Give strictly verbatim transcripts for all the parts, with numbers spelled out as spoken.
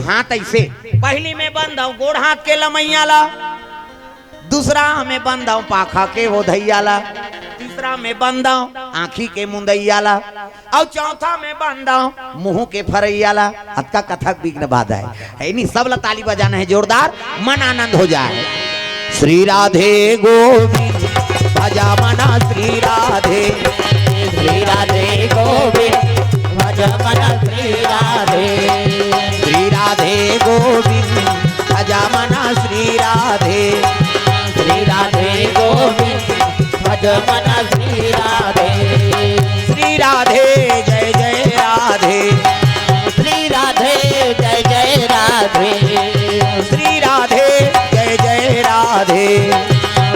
हाँ, तइसे पहली में बंद हूँ गोड़ हाथ के लमैया ला, दूसरा में बंद हूँ पाखा के वो धैया ला, तीसरा में बंद हूँ आँखी के मुंदैया ला, अउ चौथा में बंद हूँ मुंह के फरैया ला। अतका कथक विघ्न बाधा है, है नी? सब ला ताली बजाना है जोरदार, मन आनंद हो जाए। श्री राधे गोविंद भजा मना श्री राधे। श्री राधे गोविंद भजा मना श्री राधे। श्री राधे गोविंद भजा मना श्री राधे। श्री राधे गोविंद भजा मना श्री राधे। श्री राधे जय जय राधे। श्री राधे जय जय राधे। श्री राधे जय जय राधे।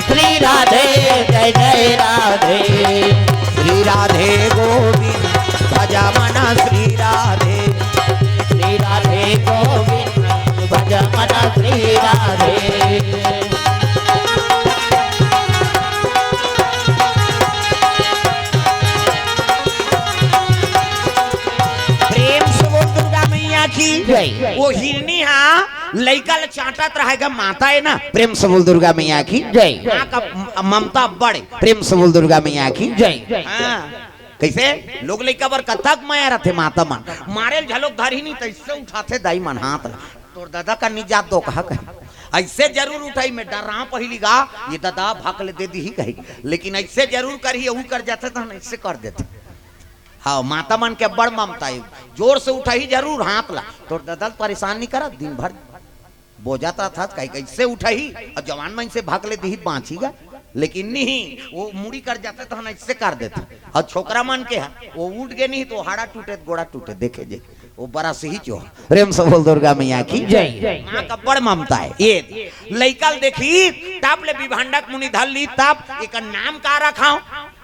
श्री राधे जय जय राधे। श्री राधे गोविंद भजा मना श्री राधे। श्री राधे गोविंद भजा मना श्री राधे। प्रेम से बोल दुर्गा मैया की जय। वो हिरनी हा लइका ल चाटत रहे गा, माता है ना। प्रेम से बोल दुर्गा मैया की जय। माँ का म-, ममता बड़े। प्रेम से बोल दुर्गा मैया की जय। हाँ। कइसे लोग लइका बर कतक मया रथे माता मन, मारे ल झलोक धरही नहीं, तइसे उठाथे दाई मन हाथ ला। तोर ददा का निजात दो कहा कहे, अइसे जरूर उठाही, मैं डर्राहूँ पहिली गा, ये ददा भक ले दे दिही कही, लेकिन अइसे जरूर करही, ऊ कर जाथे त हम अइसे कर देथे। हाँ, माता मन के बड़ ममता है, जोर से उठाही जरूर हाथ ला। तोर ददा ल परेशान नहीं करत, दिन भर बोजत रथस, कही कइसे उठाही, अउ जवान मन से भक ले दिही बाँची गा, लेकिन नहीं, वो मुड़ी कर जाथे त हम अइसे कर देथे। अउ छोकरा मन के ह, वो उठ गे नहीं त हाड़ा टूटे, गोड़ा टूटे, देखे जे, वो बड़ा सही जो। प्रेम से बोल दुर्गा मैया की जय। माँ का बड़ ममता है। ये लइका ल देखही, तब ले विभांडक मुनि धर ली, तब एकर नाम का रखाव?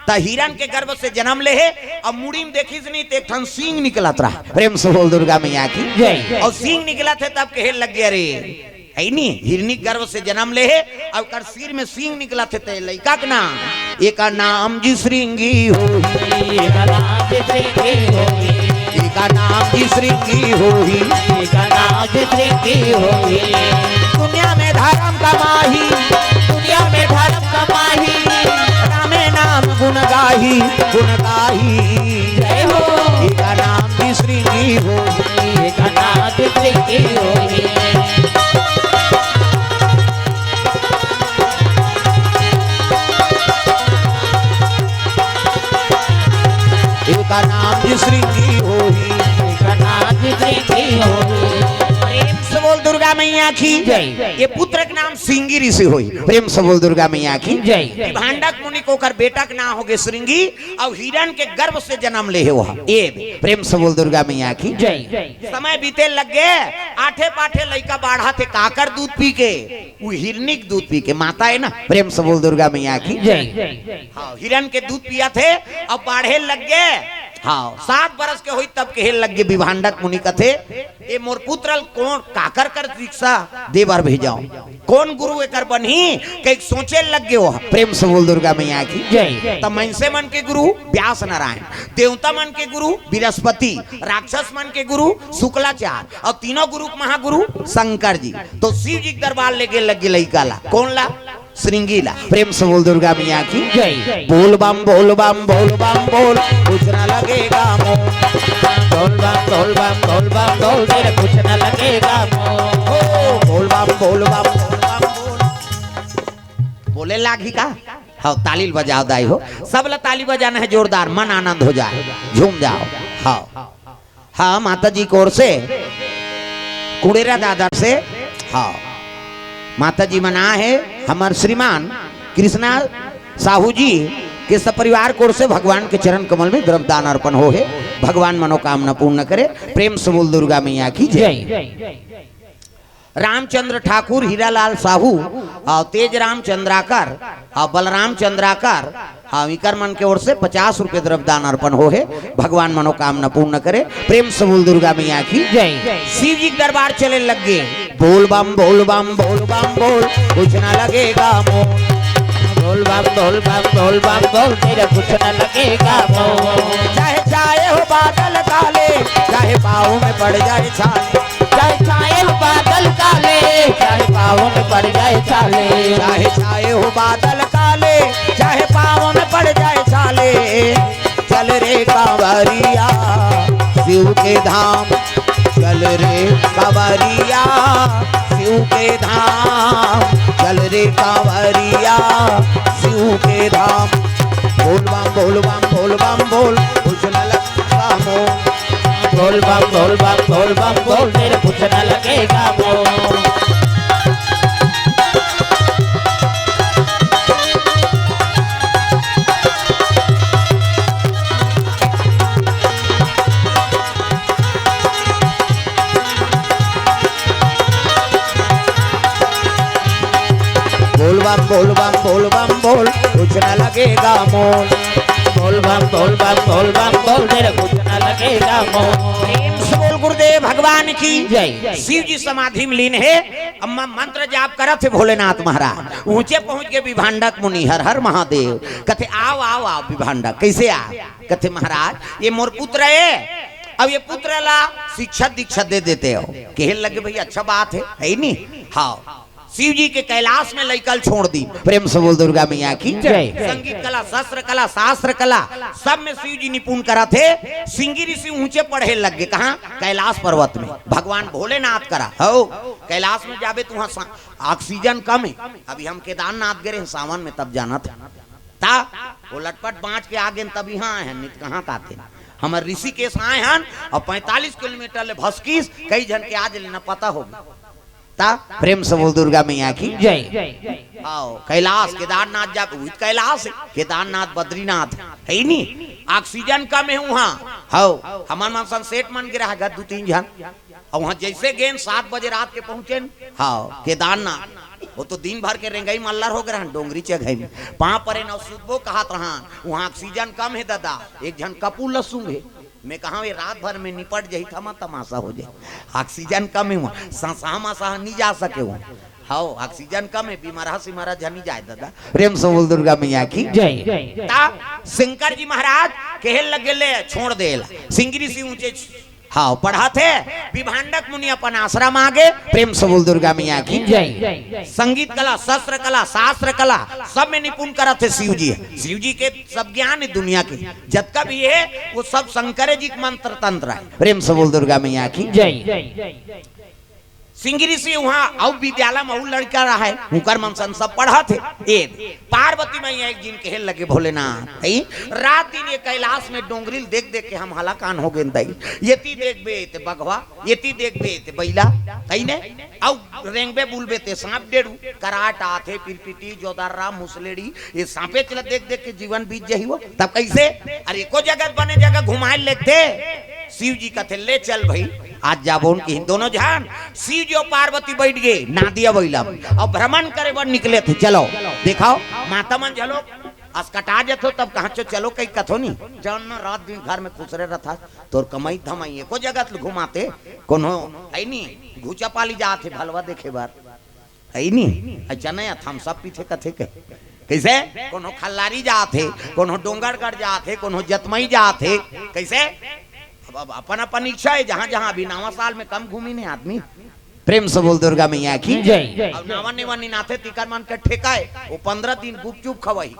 त हिरन के गर्भ से जन्म ले हे, अउ मुड़ी में देखिस नहीं त एक ठन सींग निकलत रहा। प्रेम से बोल दुर्गा मैया की जय। अउ सींग निकलत हे तब कहे लग गे, अरे, है नी, हिरनी गर्भ से जन्म ले हे, अउ ओकर सिर में सींग निकलत हे, त लइका के नाम, एका नाम जी श्रृंगी होही। एका नाम जी श्रृंगी होही। एका नाम जी श्रृंगी होही। एका नाम जी श्रृंगी होही। दुनिया में धर्म कमाही। दुनिया में धर्म कमाही। रामे नाम गुण गाही, गुण गाही। जय हो। एका नाम जी श्रृंगी होही। एका नाम जी श्रृंगी होही। एका नाम जी श्रृंगी होही। एका नाम जी श्रृंगी होही। प्रेम से बोल दुर्गा मैया की जय। ये पुत्र के नाम सिंगी ऋषि होही। प्रेम से बोल दुर्गा मैया की जय। भांडक मुनि के ओकर बेटा के नाम होगे श्रृंगी, अउ हिरन के गर्भ से जन्म ले हे वो। ए प्रेम से बोल दुर्गा मैया की जय। समय बीते लग गे, आठे पाठे लइका बाढ़त हे, काकर दूध पी के? उ हिरनी के दूध पी के। माता है ना, प्रेम से बोल दुर्गा मैया की जय। हाँ, हिरन के दूध पियत हे, अब बाढ़े लग गे। हाँ, सात बरस के होही तब कहे लग गे, विभांडक मुनि कथे, ए मोर पुत्र ल कोन काकर कर दीक्षा दे बर भेजाव, कोन गुरु एकर बनही, कहिके सोचे लग गे वो। प्रेम से बोल दुर्गा मैया की जय। त मइनसे मन के गुरु व्यास नारायण, देवता मन के गुरु बृहस्पति, राक्षस मन के गुरु शुक्लाचार्य, अउ तीनों गुरु के महागुरु शंकर जी। तो शिव जी के दरबार ले गे लग गे लइका ला। कोन ला? श्रृंगी ला। प्रेम से बोल दुर्गा मैया की जय। बोल बम, बोल बम, बोल बम, बोल, कुछ ना लगेगा मोल। बोल बम, बोल बम, बोल बम, बोल, तेरा कुछ ना लगेगा मोल। ओ, बोल बम, बोल बम, बोल बम, बोल। बोले लागी का? हाँ, ताली बजाव दाई हो, सब ला ताली बजाना है जोरदार, मन आनंद हो जाए, झूम जाव। हाँ। हाँ, माता जी के ओर से, कुड़ेरा दादा से, हाँ, माता जी मना है, हमर श्रीमान कृष्णा साहू जी के सपरिवार के ओर से भगवान के चरण कमल में द्रव्य दान अर्पण हो हे। भगवान मनोकामना पूर्ण करे। प्रेम से बोल दुर्गा मैया की जय। जय। रामचंद्र ठाकुर, हीरालाल साहू, अउ तेज राम चंद्राकर, अउ बलराम चंद्राकर, अउ इकर मन के ओर से पचास रुपये द्रव्य दान अर्पण हो हे। भगवान मनोकामना पूर्ण करे। प्रेम से बोल दुर्गा मैया की जय। शिव जी के दरबार चले लग गे। बोल बम, बोल बम, बोल बम, बोल, कुछ ना लगेगा मोल। बोल बम, बोल बम, बोल बम, बोल, तेरा कुछ ना लगेगा मोल। चाहे छाए हो बादल काले, चाहे पाँव में पड़ जाए छाले। चाहे छाए चाले। चाहे छाए हो बादल काले, चाहे पाँव में पड़ जाए छाले, चल रे कांवरिया शिव के धाम, चल रे कांवरिया शिव के धाम, चल रे कांवरिया शिव के धाम। बोल बम बोल बम बोल बम बोल, कुछ न लगा मोल। बोल बम बोल बम बोल बम बोल, तेरे कुछ न लगेगा मोल। बोल बम बोल बम बोल बम बोल, कुछ न लगेगा मोल। बोल बम बोल बम बोल बम बोल, तेरे कुछ न लगेगा मोल। प्रेम से बोल गुरुदेव भगवान की जय। शिव जी समाधि में लीन हे, अम्मा मंत्र जाप करत हे भोलेनाथ महाराज। ऊंचे पहुंच के विभांडक मुनि हर हर महादेव। कथे, "आओ, आओ, आओ विभांडक।" "कैसे आ?" कथे, "महाराज, ये मोर पुत्र हे, अब ये पुत्र ला शिक्षा दीक्षा दे देते हो।" कहे लगे, "भाई, अच्छा बात है, है ही नहीं?" हाँ, शिव जी के कैलाश में लइका ल छोड़ दी। प्रेम से बोल दुर्गा मैया की जय। संगीत कला, शस्त्र कला, शास्त्र कला, सब में शिव जी निपुण करा थे। सिंगी ऋषि ऊंचे पढ़े लग गए। कहाँ? कैलाश पर्वत में। भगवान भोलेनाथ करा हो, कैलाश में जाबे तो वहाँ सा-, ऑक्सीजन कम है। अभी हम केदारनाथ गए रहे सावन में, तब जाना था। ता वो लटपट बांच के आ गेन, तब यहाँ आए हैं, नित कहाँ का थे। हमर ऋषिकेश आए हन और पैंतालीस किलोमीटर ले भसकीस, कई झन के आज लेना पता होगी। ता प्रेम से बोल दुर्गा मैया की जय। आओ, कैलाश, केदारनाथ जा, उहित कैलाश है, केदारनाथ, बद्रीनाथ, है ही नहीं, ऑक्सीजन कम है वहाँ। हाओ, हमन मन सन सेठ मन गिरा है, दू तीन झन, और वहाँ जैसे गेन, सात बजे रात के पहुँचे न, हाँ, केदारनाथ, वो तो दिन भर के रेंगई मल्लर हो गए रहन, डोंगरी चघई में, पाँव परे न सुतबो कहत रहन, वहाँ ऑक्सीजन कम है दादा, एक झन कपूर ल सूंघे, मैं कहा, "ये रात भर में निपट जही, थमा तमाशा हो जाए, ऑक्सीजन कम है वहाँ, ससा मसा नहीं जा सके वहाँ।" हाओ, ऑक्सीजन कम है, बीमारा सिमारा झनी जाए दादा। प्रेम से बोल दुर्गा मैया की जय। ता शंकर जी महाराज कहे लगे, "ले, छोड़ दे ला।" सिंगी ऋषि ऊंचे हाँ, पढ़त हे विभांडक मुनि अपन आश्रम आगे। प्रेम से बोल दुर्गा मैया की जय। संगीत कला, शस्त्र कला, शास्त्र कला, सब में निपुण करत हे शिव जी। शिव जी के सब ज्ञान है दुनिया के, जतका भी है वो सब शंकर जी के मंत्र तंत्र है। प्रेम से बोल दुर्गा मैया की जय। सिंगी ऋषि वहाँ अउ विद्यालय में अउ लड़का रहा है, उनकर मन सन सब पढ़त हे। ए पार्वती मैया एक दिन कहे लगे, "भोलेनाथ, हई, रात दिन ये कैलाश में डोंगरी ल देख देख के हम हलाकान हो गेन दई। येती देखबे ते बघवा, येती देखबे ते बैला, हई ने? अउ रेंगबे बुलबे ते सांप डेड़ू, कराट आथे, पिरपिटी, जोदर्रा, मुसलेड़ी, ये सांपे चला देख देख के जीवन बीत जही हो। तब कैसे? अरे एको जगह बने जगह घुमाए लेते।" शिव जी कथे, "ले चल भाई, आज जाबो।" उनकी दोनों झन शिव जी अउ पार्वती बैठ गए नादिया बैला में, अउ भ्रमण करे बर निकले थे। चलो, देखाओ, माता मन झलो असकटा जथो, तब कहा चो, चलो कहीं कथो नहीं, जौन रात दिन घर में खुसरे रथा, तोर कमाई धमाई एको जगत ल घुमाते, कोनो है नहीं, घुचा पाली जात हे भलवा देखे बर। है ही नहीं, अच्छा नहीं, थम्स अप पीथे कथे के। कैसे? कोनो खल्लारी जात हे, कोनो डोंगरगढ़ जात हे, कोनो जतमई जात हे। कैसे? अब, अब अपन अपन इच्छा है, जहाँ जहाँ। अभी नवा साल में कम घूमी नहीं आदमी। प्रेम से बोल दुर्गा मैया की जय। अब नावा नेवा निनाथे तिकर मन के ठेका है, वो पंद्रह दिन गुपचुप खवाही,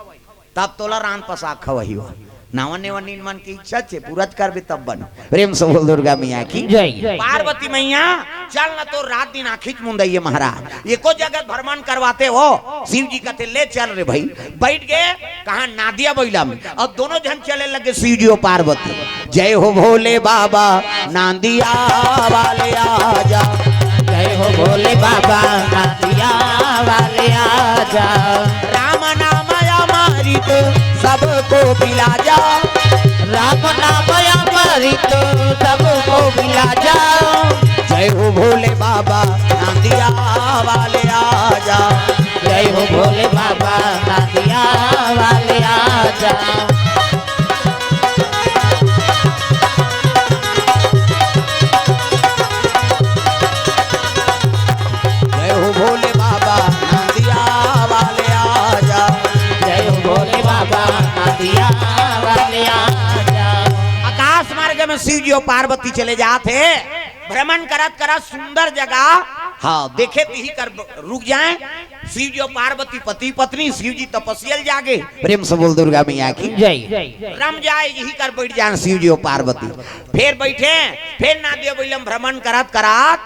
तब तोला रान पसाक खवाही हो। नावा नेवा नीन मन की इच्छा छे, पूरा करबे तब बन। प्रेम से बोल दुर्गा मैया की जय। पार्वती मैया, चल न तो रात दिन आँखी च मुंदइए महाराज, एको जगत भ्रमण करवाते हो। शिव जी कहते, "ले चल रे भाई।" बैठ गए कहाँ? नादिया बैला में। और दोनों जन चले लगे शिव जी और पार्वती। जय हो भोले बाबा नांदिया वाले आजा। जय हो भोले बाबा नांदिया वाले आजा। राम नाम अमृत सबको पिला जा। राम नाम अमृत सबको पिला जा। जय हो भोले बाबा नांदिया वाले आजा। जय हो भोले बाबा नांदिया वाले आजा। जय हो भोले बाबा नांदिया वाले आजा। जय हो भोले बाबा नांदिया वाले आजा। आकाश मार्ग में शिव जी और पार्वती चले जात हे, भ्रमण करत करत सुंदर जगह हाँ, देखे तिही कर ब-, रुक जाए। शिव जी अउ पार्वती पति पत्नी, शिव जी तपस्या ल जागे। प्रेम से बोल दुर्गा मैया की। जय। रम जाए, यही कर बैठ जाए शिव जी अउ पार्वती। फेर बैठे, फेर नाद्या बइला म भ्रमण करत करत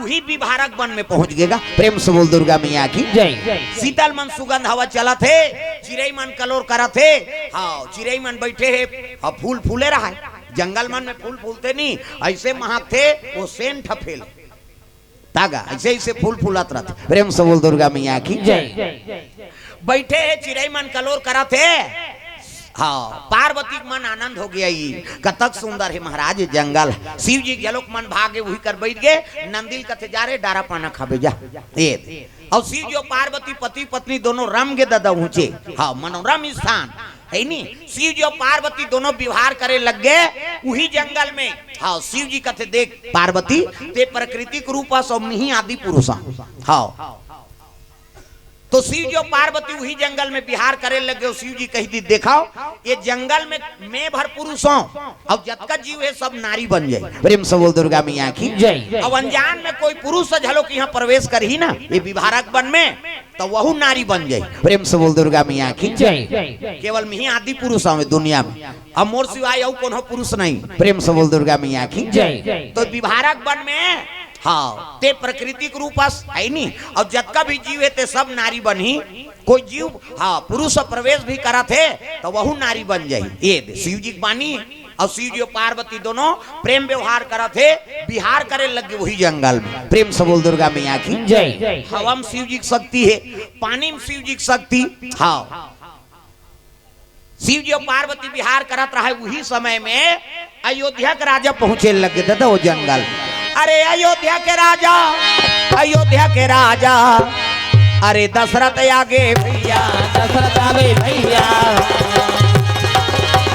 उही विभारक वन में पहुंच गेगा। प्रेम से बोल दुर्गा मैया की। जय। शीतल मन सुगंध हवा चलत हे, चिरई मन कलोर करत हे। हाँ, चिरई मन बैठे हे, हाँ, फूल फूले रहय। जंगल मन में फूल फूलथे नहीं, अइसे महकथे, ओ सेंट ह फैले। तागा, अइसे, अइसे फूल फूलत रहिथे। प्रेम से बोल दुर्गा मैया की। जय। बैठे हे, चिरई मन कलोर करत हे। हाँ, पार्वती के मन आनंद हो गे, ई कतक सुंदर हे महाराज, ये जंगल। शिव जी के घलोक मन भा गे, उही कर बैठ गे। नंदी ल कथे, "जा रे, डारा पाना खाबे, जा।" ये अउ शिव जी अउ पार्वती पति पत्नी दोनों रम गे ददा ऊंचे। हाँ, मनोरम स्थान हे नी। शिव जी अउ पार्वती दोनों विहार करे लग गे उही जंगल में। हाँ, शिव जी कथे, "देख पार्वती, तें प्राकृतिक रूप अस अउ मिही आदि पुरुष हंव।" हाँ, तो शिव जी अउ पार्वती उही जंगल में विहार करे लग गे। शिव जी कहि दिस, "देखव, ये जंगल में मैं भर पुरुष हंव, अउ जतका जीव हे सब नारी बन जाही।" प्रेम से बोल दुर्गा मैया की। जय। अउ अनजान में कोई पुरुष घलो के इहां प्रवेश करही ना, ये विभारक वन में, त वहू नारी बन जाही। प्रेम से बोल दुर्गा मैया की। जय। केवल मिही आदि पुरुष हंव दुनिया में, अउ मोर सिवाय अउ कोनो पुरुष नहीं। प्रेम से बोल दुर्गा मैया की। जय। तो विभारक वन में, हाँ, तें प्राकृतिक रूप अस हे नी, अउ जतका भी जीव हे ते सब नारी बनही। कोई जीव, हाँ, पुरुष प्रवेश भी करत हे त वहू नारी बन जाही। ये दे शिव जी के बानी। अउ शिव जी अउ पार्वती दोनों प्रेम व्यवहार करत हे, विहार करे लग गे उही जंगल में। प्रेम से बोल दुर्गा मैया की। जय। हवा म शिव जी के शक्ति हे, पानी म शिव जी के शक्ति। हाँ, शिव जी अउ पार्वती विहार करत रहय, उही समय में अयोध्या के राजा पहुंचे लग गे ददा ओ जंगल। अरे अयोध्या के राजा, अयोध्या के राजा, अरे दशरथ आगे भैया, दशरथ आगे भैया।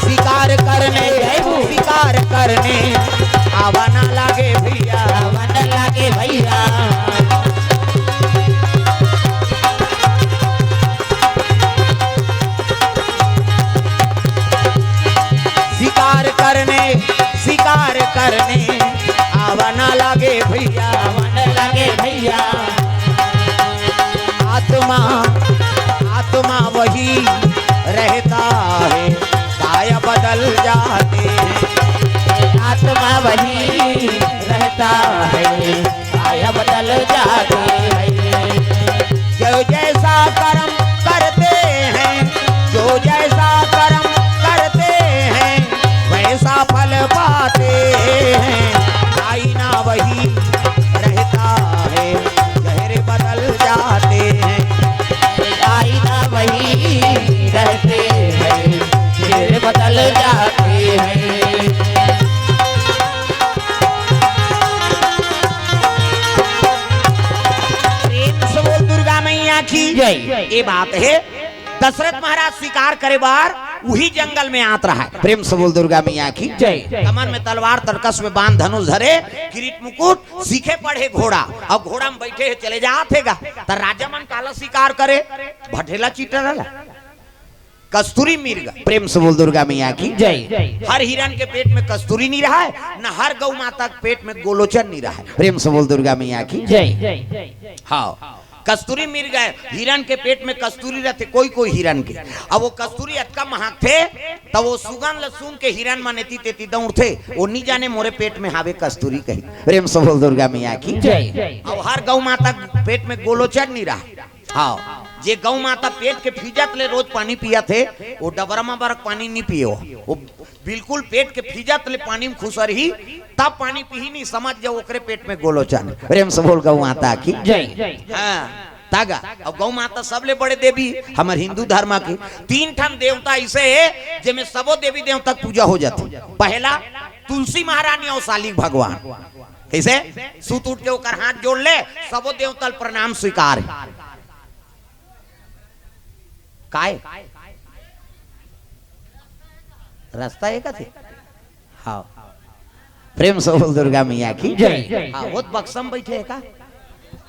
शिकार करने, जय हो। शिकार करने आवा ना लागे भैया, आवा ना लागे भैया। शिकार करने, शिकार करने आवा ना लागे भैया, आवा ना लागे भैया। आत्मा, आत्मा वही रहता है, काय बदल जाते हैं। आत्मा वही रहता है, काय बदल जाते हैं। जो जैसा कर्म करते हैं, जो जैसा कर्म करते हैं, वैसा फल पाते हैं। आईना वही रहता है, चेहरे बदल जाते हैं। आईना वही रहते हैं, चेहरे बदल जाते हैं। प्रेम से बोल दुर्गा मैया की। जय। ये बात हे, दशरथ महाराज शिकार करे बर उही जंगल में आत रहय। प्रेम से बोल दुर्गा मैया की। जय। कमर में तलवार, तरकस में बाण, धनुष धरे, किरीट मुकुट, सीखे पढ़े घोड़ा, अउ घोड़ा में बैठे हे, चले जात हे गा। त राजा मन काला शिकार करे, भठेला चिटरा ला, कस्तूरी मिर्ग। प्रेम से बोल दुर्गा मैया की। जय। हर हिरन के पेट में कस्तूरी नइ रहय, न हर गौ माता के पेट में गोलोचन नइ रहय। प्रेम से बोल दुर्गा मैया की। जय। हाँ, कस्तूरी मिर्ग हे, हिरन के पेट में कस्तूरी रहिथे, कोई कोई हिरन के। अब ओ कस्तूरी अतका महकथे, त ओ सुगंध ल सूंघ के हिरन मन एती तेती दउड़थे, ओ नइ जाने मोरे पेट में हावे कस्तूरी कहिके। प्रेम से बोल दुर्गा मैया की। जय। अब हर गौ माता के पेट में गोलोचन नइ रहय। हाँ, जे गौ माता पेट के फिजत ले रोज पानी पियत हे, ओ डबरा म बरक पानी नइ पिए, ओ, ओ बिल्कुल पेट के फिजत ले पानी म खुसरही, तब पानी पीही, नइ समझ जाव ओकरे पेट में गोलोचन। प्रेम से बोल गौ माता की। जय। हाँ, तागा। अउ गौ माता सबले बड़े देवी हमर हिंदू धर्म के। तीन ठन देवता अइसे हे, जेमे सबो देवी देवता के पूजा हो जाथे। पहला तुलसी महारानी अउ सालिक भगवान। कइसे? सुत उठ के ओकर हाथ जोड़ ले, सबो देवता ल प्रणाम स्वीकार हे। काय? रास्ता हे कथे? हाँ। प्रेम से बोल दुर्गा मैया की। जय। हाँ, ओ त बक्सा म बइठे हे का?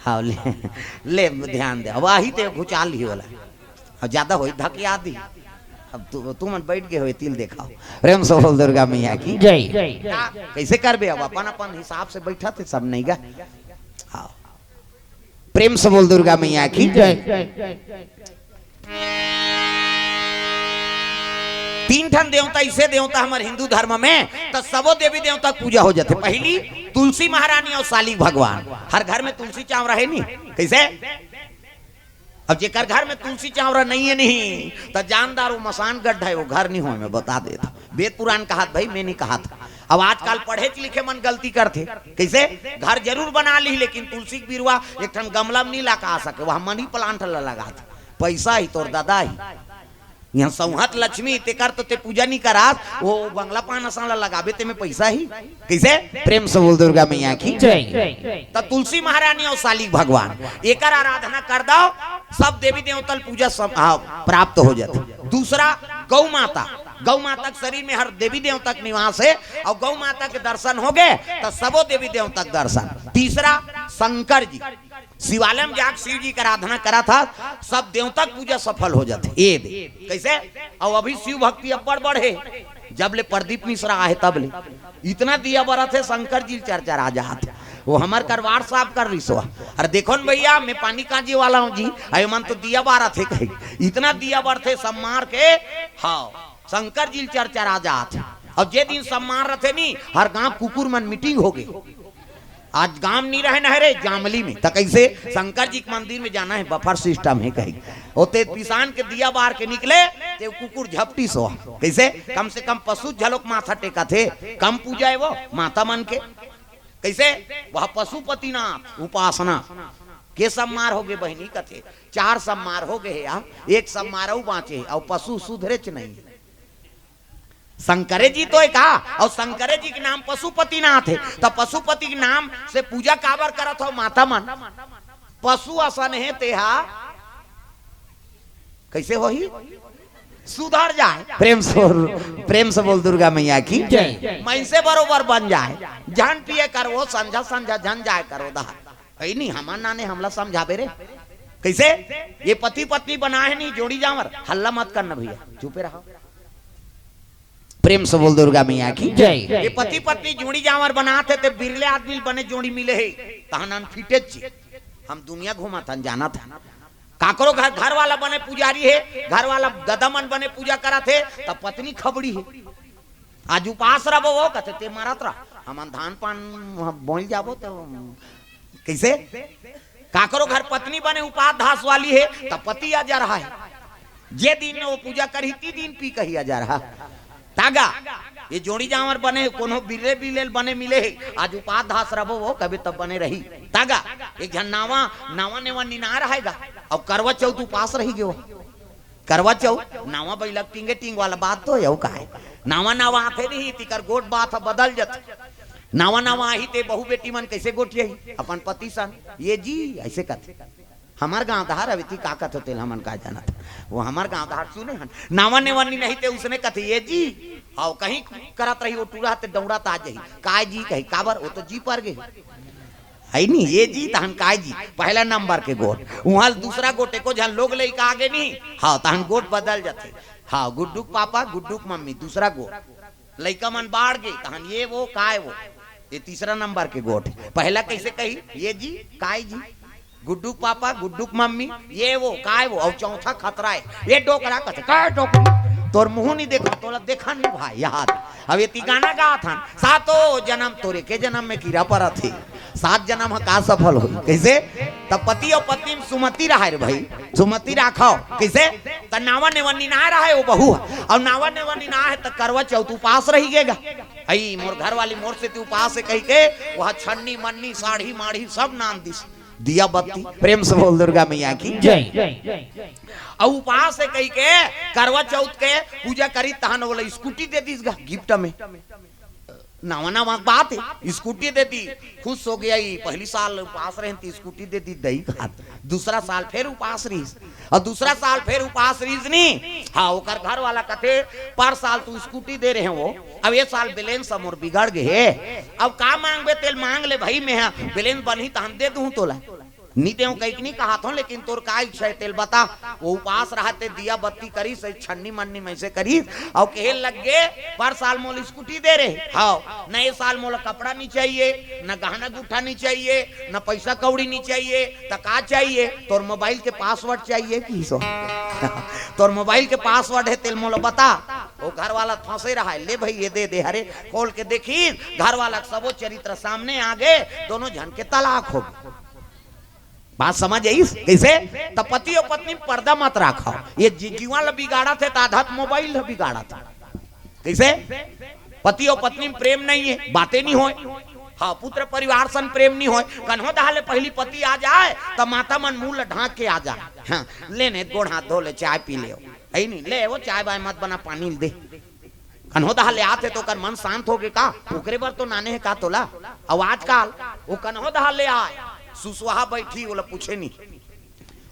हाँ, ले, ले ध्यान दे। अब आही ते घुचाल ही वाला। अब ज्यादा होही धकिया दी। अब तू, तुमन बइठ गे हो, तिल देखाव। प्रेम से बोल दुर्गा मैया की। जय। का, कइसे करबे अब? अपन, अपन हिसाब से बइठत हे सब नइ गा। हाँ। प्रेम से बोल दुर्गा मैया की जय। तीन ठन देवता, ऐसे देवता हमर हिंदू धर्म में, त सबो देवी देवता के पूजा हो जाथे। पहली तुलसी महारानी और सालिक भगवान। हर घर में तुलसी चांवरा हे नी? कैसे? अब जेकर घर में तुलसी चांवरा नहीं है नी, त जानदार वो मसान गड्ढा है, वो घर नहीं होय, मैं बता देत हूँ। वेद पुराण कहात भाई, मैं नहीं कहात। अब आजकल पढ़े लिखे मन गलती करथे। कैसे? घर जरूर बना ली, लेकिन तुलसी के बिरुवा एक ठन गमला में नहीं लगा सके, वहाँ मनी प्लांट ला लगात। पैसा ही तोर दादा ही। यहाँ सौहत लक्ष्मी, तेकर तो ते पूजा नहीं करास, वो बंगला पान असन ला लगाबे, ते में पैसा ही। कैसे? प्रेम से बोल दुर्गा मैया की जय। त तुलसी महारानी और सालिक भगवान, एकर आराधना कर दो, सब देवी देवता ल पूजा सम-, हाँ, प्राप्त हो जाथे। दूसरा, गौ माता। गौ माता के शरीर में हर देवी देवता के निवास है, और गौ माता के दर्शन हो गए, त सबो देवी देवता के दर्शन। तीसरा, शंकर जी। शिवालय में जाके शिव जी के आराधना करा था, सब देवता के पूजा सफल हो जाथे। ये दे। कैसे? और अभी शिव भक्ति अब्बड़ बढ़े, जब ले प्रदीप मिश्रा आहे तब ले। इतना दिया बरत हे, शंकर जी चरचरा जात। वो हमर करवार साफ कर रिसवा। अरे देखो न भैया, मैं पानी कांजी वाला हूँ जी, अरे मन तो दिया बारत हे कही। इतना दिया बरत हे, सब मार के, हाँ, शंकर जी चरचरा जात। और जे दिन सब मार रथे नी, हर गांव कुकुर मन मीटिंग हो गए। आज गांव नहीं रहे न रे जामली में, त कैसे शंकर जी के मंदिर में जाना है, बफर सिस्टम है कही। ओते पिसान के दिया बार के निकले, ते कुकुर झपटी सो। कैसे? कम से कम पशु झलोक माथा टेका थे, कम पूजा है वो माता मन के। कैसे? वह पशुपतिनाथ उपासना के सम्मार हो गए बहिनी कथे, चार सम्मार हो गए हे, आ एक सम्मार अउ बाँचे हे, अउ पशु सुधरेच नहीं। शंकरे जी तो एक हा, अउ शंकरे जी के नाम पशुपतिनाथ हे, त पशुपति के नाम से पूजा काबर करत हो माता मन? पशु असन हे तेहा कैसे होही? सुधर जाए। प्रेम से बोल, प्रेम से बोल दुर्गा मैया की जय। मनसे बरोबर बन जाए, झन पिए करवो संझा संझा, झन जाए करो दहा। अई नहीं, हमर नाने हमला समझाबे रे। कैसे? ये पति पत्नी बनाए हे नहीं जोड़ी जांवर, हल्ला मत करना भैया, चुपे रहा। प्रेम से बोल दुर्गा मैया की जय। ये पति पत्नी जोड़ी जांवर बनात हे, ते बिरले आदमी ल बने जोड़ी मिले हे, तहन अनफिटेच ची। हम दुनिया घूमत हन, जानत हन। काकरो घर, घर वाला बने पुजारी हे, घर वाला ददा मन बने पूजा करत हे, त पत्नी खबड़ी हे। आज उपास रबो वो, कथे ते मरत रह, हमन धान पान बोल जाबो त कैसे? काकरो घर पत्नी बने उपास धास वाली हे, त पति अजरहा हे। जे दिन वो पूजा करही, ती दिन पी कही अजरहा। तागा, ये जोड़ी जांवर बने, कोनो बिरले बिलेल बने मिले हे, आज उपास धास रबो वो, कभी तब बने रही। तागा, एक झन नावा, नावा नेवा निना रहेगा, अउ करवा चौथ उपास रही गयो। करवा चौथ, नावा बइला टिंगे टिंग वाला बात तो हे, अउ का हे? नावा नावा आथे नहीं, तिकर गोठ बात ह बदल जथे। नावा नावा आही ते बहू बेटी मन कैसे गोठियाही? अपन पति सन, ये जी, ऐसे कथे। हमर गांव डहर हवे, ती का कथो तेल हमन का जानत। वो हमर गांव डहर सुने हन। नावा नेवा निनही ते उसने कथे, ये जी। हाव, कहीं करत रही वो टूरा ते डौड़ा ता जही। काय जी कही, काबर? वो तो जी पर गे। है नी, ये जी तहन काय जी, पहला नंबर के गोठ। उहाँ दूसरा गोठ एको झन लोग लइका आगे नहीं। हाव, तहन गोठ बदल जाथे। हाव, गुड्डू के पापा, गुड्डू के मम्मी, दूसरा गोठ। लइका मन बाढ़ गे, तहन ये वो, काय वो। ये तीसरा नंबर के गोठ। पहला कैसे कही? ये जी, काय जी। गुड्डू के पापा, गुड्डू के मम्मी, ये वो, काय वो, अउ चौथा खतरा हे। ये डोकरा कथे, "काय डोकरी? तोर मुंह नहीं देखा, तोला देखा नहीं भाई, याद।" अब ये ती गाना गात हन, "सातो जनम तोरे के जनम में कीरा परत हे, सात जनम ह का सफल होई?" कैसे? तब पति अउ पत्नी में सुमति रहे रे भाई, सुमति राखव। कैसे? त नावा नेवा निना रहे वो बहू ह, अउ नावा नेवा निना हे त करवा चौथ उपास रही गेगा। अई मोर घर वाली मोर सेती उपास हे कही के, वह छन्नी मन्नी, साड़ी माड़ी सब नान दिस। दिया बत्ती, प्रेम से बोल दुर्गा मैया की जय। अउ उपास हे कही के करवा चौथ के पूजा करी, तहन बोला स्कूटी दे दिस गा गिफ्ट में। नावा नावा बात हे, स्कूटी दे दी, खुश हो गया ही। पहली साल उपास रहे ती स्कूटी दे दी दही खात। दूसरा साल फिर उपास रहिस, अउ दूसरा साल फिर उपास रहिस नी। हाँ, ओकर घर वाला कथे, "पर साल तू स्कूटी दे रहे हो, अब ये साल बैलेंस मोर बिगड़ गे हे, अब का मांगबे तेल मांग ले भाई, मैं हा बैलेंस बनही तहन दे दूं तोला।" नी देव कहिके नी कहत हों, लेकिन तोर का इच्छा हे तेला बता। वो उपास रहत हे, दिया बत्ती करिस, अइसे छन्नी मन्नी में से करिस, अउ कहे लग गे, पर साल मोला स्कूटी दे रे, हाँ, नए साल मोला कपड़ा नी चाहिए, न गहना गुठा नी चाहिए, न पैसा कौड़ी नी चाहिए, त का चाहिए? तोर मोबाइल के पासवर्ड चाहिए कि सो? तोर मोबाइल के पासवर्ड हे तेला मोला बता। वो घर वाला फंसे रहा है, ले भाई ये दे दे। अरे खोल के देखिस, घर वाला के सबो चरित्र सामने आ गे, दोनों झन के तलाक हो गे। बात समझ आइस? कइसे? त पति अउ पत्नी में पर्दा मत राखव। ये जी-, जीवन ल बिगाड़त हे, त आधा त मोबाइल ल बिगाड़त हे। कइसे? पति अउ पत्नी में प्रेम नइ हे, बातें नइ होय। हाँ, पुत्र परिवार सन प्रेम नइ होय। कन्हो दहा ले पहिली पति आ जाय, त माता मन मुंह ल ढांक के आ जाय। हाँ, ले ने गोड़ हाथ धो ले, चाय पी ले। अइ नहीं, ले वो चाय बाय मत बना, पानी ल दे। कन्हो दहा ले आथे त ओकर मन शांत हो गे का? ओकरे बर तो नाने हे का तोला? अउ आजकल वो कन्हो दहा ले आय, सुसुहा बैठी, ओला पूछे नी।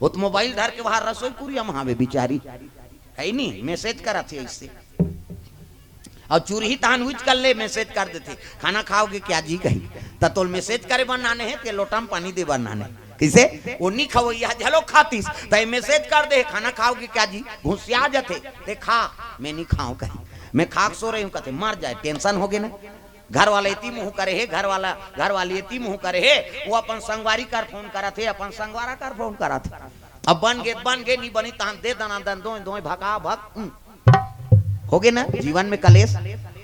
वो तो मोबाइल धर के बाहर रसोई कुरिया म हावे बिचारी, हे नी? मैसेज करत हे अइसे। अउ चुरही तहान उच कर ले, मैसेज कर देथे, "खाना खाओगे क्या जी?" कही। त तोल मैसेज करे बर नाने हे, ते लोटा म पानी दे बर नाने। कइसे? वो नी खवइया घलो खातिस, त मैसेज कर दे, "खाना खाओगे क्या जी?" घुसिया जथे, "ते खा, मैं नी खांव," कही। "मैं खा के सो रही हूँ," कथे, "मर जाय, टेंशन हो गे ना।" घर वाला एती मुंह करे हे, घर वाला, घर वाली एती मुंह करे हे, वो अपन संगवारी कर फोन करत हे, अपन संगवारा कर फोन करत हे। अब बन गे, बन गे, नी बनी तहान दे दना दन, दोय, दोय, भका भक, उम। हो गे ना जीवन में कलेश।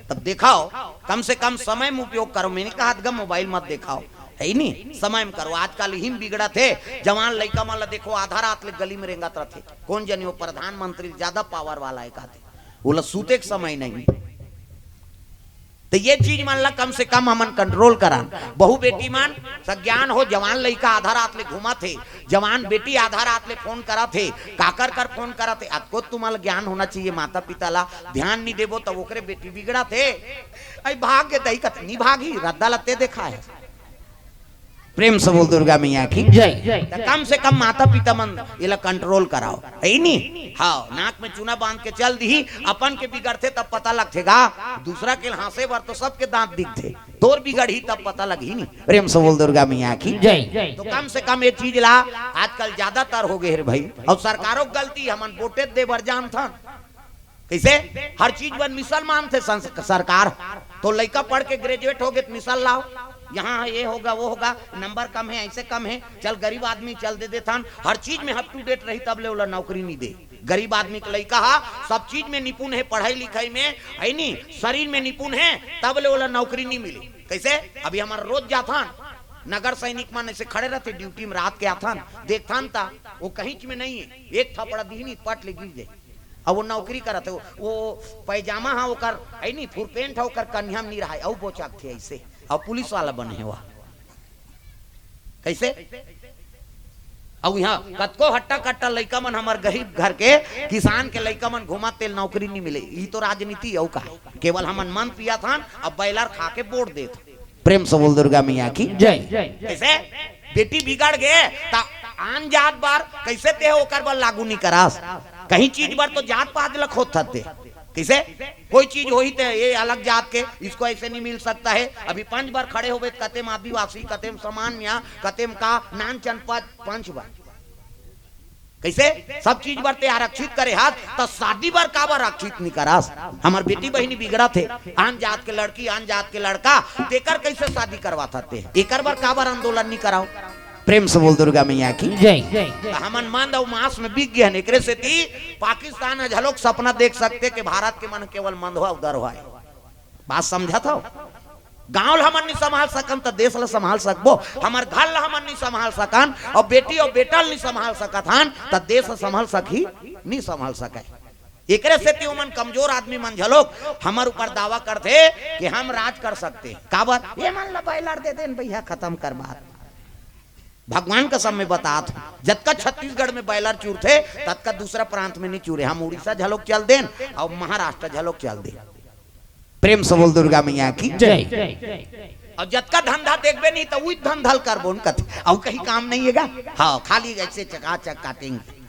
तब देखाव, कम से कम समय में उपयोग करो। मैं नी कहत गा मोबाइल मत देखाव, हे नी? समय में करो। आजकल इही म बिगड़त हे, जवान लइका मन ला देखो, आधा रात ले गली में रेंगत रथे। कोन जनी वो प्रधानमंत्री ज्यादा पावर वाला हे कहथे, ओला सूते के समय नहीं। त ये चीज मन ला कम से कम हमन कंट्रोल करन। बहू बेटी मन सज्ञान हो, जवान लइका आधा रात ले घूमत हे, जवान बेटी आधा रात ले फोन करत हे, काकर कर फोन करत हे, अतको तुमन ला ज्ञान होना चाहिए। माता पिता ला ध्यान नी देबो त ओकरे बेटी बिगड़त हे। अइ भाग गे दई कथे, नी भागही, रद्दा लत्ते देखा हे। प्रेम से बोल दुर्गा मैया की जय। त कम से कम माता पिता मन एला कंट्रोल कराव, हे नी? हाँ, नाक में चूना बांध के चल दिही, अपन के बिगड़थे तब पता लगथे गा, दूसरा के हाँसे बर तो सबके दांत दिखथे, तोर बिगड़ही तब पता लगही नी। प्रेम से बोल दुर्गा मैया की जय। तो कम से कम ये चीज ला, आजकल ज्यादातर हो गे हे रे भाई, अउ सरकारों के गलती, हमन वोटे दे बर जानथन। कइसे? हर चीज बर मिसल मानथे संस-, सरकार। तो लइका पढ़ के ग्रेजुएट हो गे त मिसल लाव, यहाँ हे, ये होगा, वो होगा, नंबर कम हे, अइसे कम हे, चल गरीब आदमी चल दे देथन। हर चीज में up to date रही तब ले ओला नौकरी नी दे। गरीब आदमी के लइका हा सब चीज में निपुण हे, पढ़ई लिखई में, हे नी, शरीर में निपुण हे, तब ले ओला नौकरी नी मिले। कइसे? अभी हमर रोज जाथन, नगर सैनिक मन अइसे खड़े रथे ड्यूटी में, रात के आथन, देखथन त वो कहींच में नइ हे, एक थपड़ा दिही नी, पट ले गिर जाही। अउ वो नौकरी करत हे, वो, वो पैजामा हा ओकर, हे नी, फुरपेंट हा ओकर कनिहा म नी रहय, अउ बोचकथे अइसे, अउ पुलिस वाला बने हे वो। कइसे? अउ इहाँ कतको हट्टा कट्टा लइका मन हमर गरीब घर के, किसान के लइका मन घूमत, तेला नौकरी नी मिले। इही तो राजनीति अउ का? केवल हमन मन पियत हन, अब बैलर खा के वोट देत हन। प्रेम से बोल दुर्गा मैया की जय। कइसे? बेटी बिगड़ गे त आन जात बर कइसे ते ओकर बर लागू नी करास? कहीं चीज बर तो जात पात ल खोजथस ते। कइसे? कोई चीज होही ते ये अलग जात के, इसको ऐसे नहीं मिल सकता है। अभी पंच बर खड़े होबे त कते म आदिवासी, कते म सामान्य, कते म का नानचन पद, पंच बर। कइसे? सब चीज बर ते आरक्षित करे हस, त शादी बर काबर आरक्षित नी करास? हमर बेटी बहिनी बिगड़त हे, आन जात के लड़की, आन जात के लड़का, तेकर कइसे शादी करवाथस ते? एकर बर काबर आंदोलन नी कराव? प्रेम से बोल दुर्गा मैया की जय। त हमन मंद अउ मांस में बिक गे हन, एकरे सेती पाकिस्तान ह घलोक सपना देख सकथे कि भारत के मन केवल मंद होय, उदर होय। बात समझत हव? गांव ल हमन नी संभाल सकन, त देश ल संभाल सकबो? हमर घर ल हमन नी संभाल सकन, अउ बेटी अउ बेटा ल नी संभाल सकत हन, त देश ल संभाल सकही? नी संभाल सकय। एकरे सेती ओमन कमजोर आदमी मन घलोक हमर ऊपर दावा करथे कि हम राज कर सकते हैं। काबर? ये मन ल बैलर दे देन भैया, खत्म कर बात। भगवान कसम में बतात हूं, जतका छत्तीसगढ़ में बैलर चुरथे, ततका दूसरा प्रांत में नी चुरे। हम उड़ीसा घलोक चल देन अउ महाराष्ट्र घलोक चल देन। प्रेम से बोल दुर्गा मैया की जय। अउ जतका धंधा देखबे नी, त उही धंधा ल करबो न कथे, अउ कहीं काम नहीं हे गा। हाँ, खाली ऐसे चकाचक काटेंगे।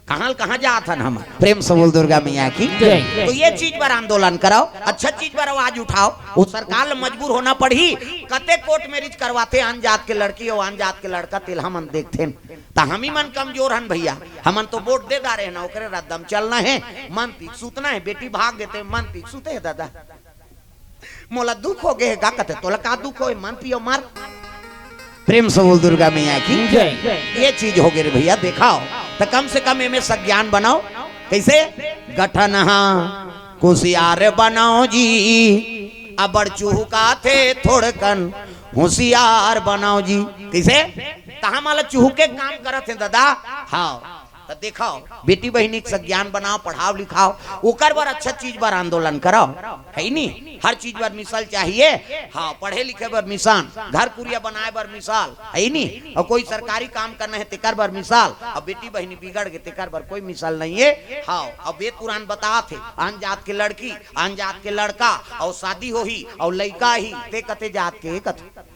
कहाँ ल कहाँ जात हन हमन? प्रेम से बोल दुर्गा मैया की। जय। तो ये चीज बर आंदोलन कराओ, अच्छा चीज बर आवाज उठाओ। वो सरकार ल मजबूर होना पड़ही, कते कोर्ट मैरिज करवाथे आन जात के लड़की अउ आन जात के लड़का, तेला हमन देखथेन। त हमी मन कमजोर हन भैया, हमन तो वोट दे डारे हन, ओकरे रद्दम चलना हे, मन तीक सुतना हे, बेटी भाग गे ते मन तीक सुते हे दादा। मोला दुख हो गे हे गा कथे, तोला का दुख होय, मन पियो मार। प्रेम से बोल दुर्गा मैया की। जय। ये चीज हो गे रे भैया, देखाओ। त कम से कम एमे सज्ञान बनाओ। कइसे? गठन हा कुसियार बनाओ जी, अबड़ चुहकाथे थोड़कन होशियार बनाओ जी। कइसे? त हमन ला चुहके काम करत हे दादा। हाँ। त देखाओ, बेटी बहिनी के सज्ञान बनाओ, पढ़ाओ लिखाओ, ओकर बर अच्छा चीज बर आंदोलन कराओ, हे नी? हर चीज बर मिसाल चाहिए। हाँ, पढ़े लिखे बर मिसाल, घर कुरिया बनाए बर मिसाल, हे नी? अउ कोई सरकारी काम करना हे तेकर बर मिसाल, अउ बेटी बहिनी बिगड़ गे तेकर बर कोई मिसाल नहीं हे। हाँ, अउ वेद पुराण बतात हे, आन जात के लड़की, आन जात के लड़का, अउ शादी होही, अउ लइका ही, ते कते जात के कथे।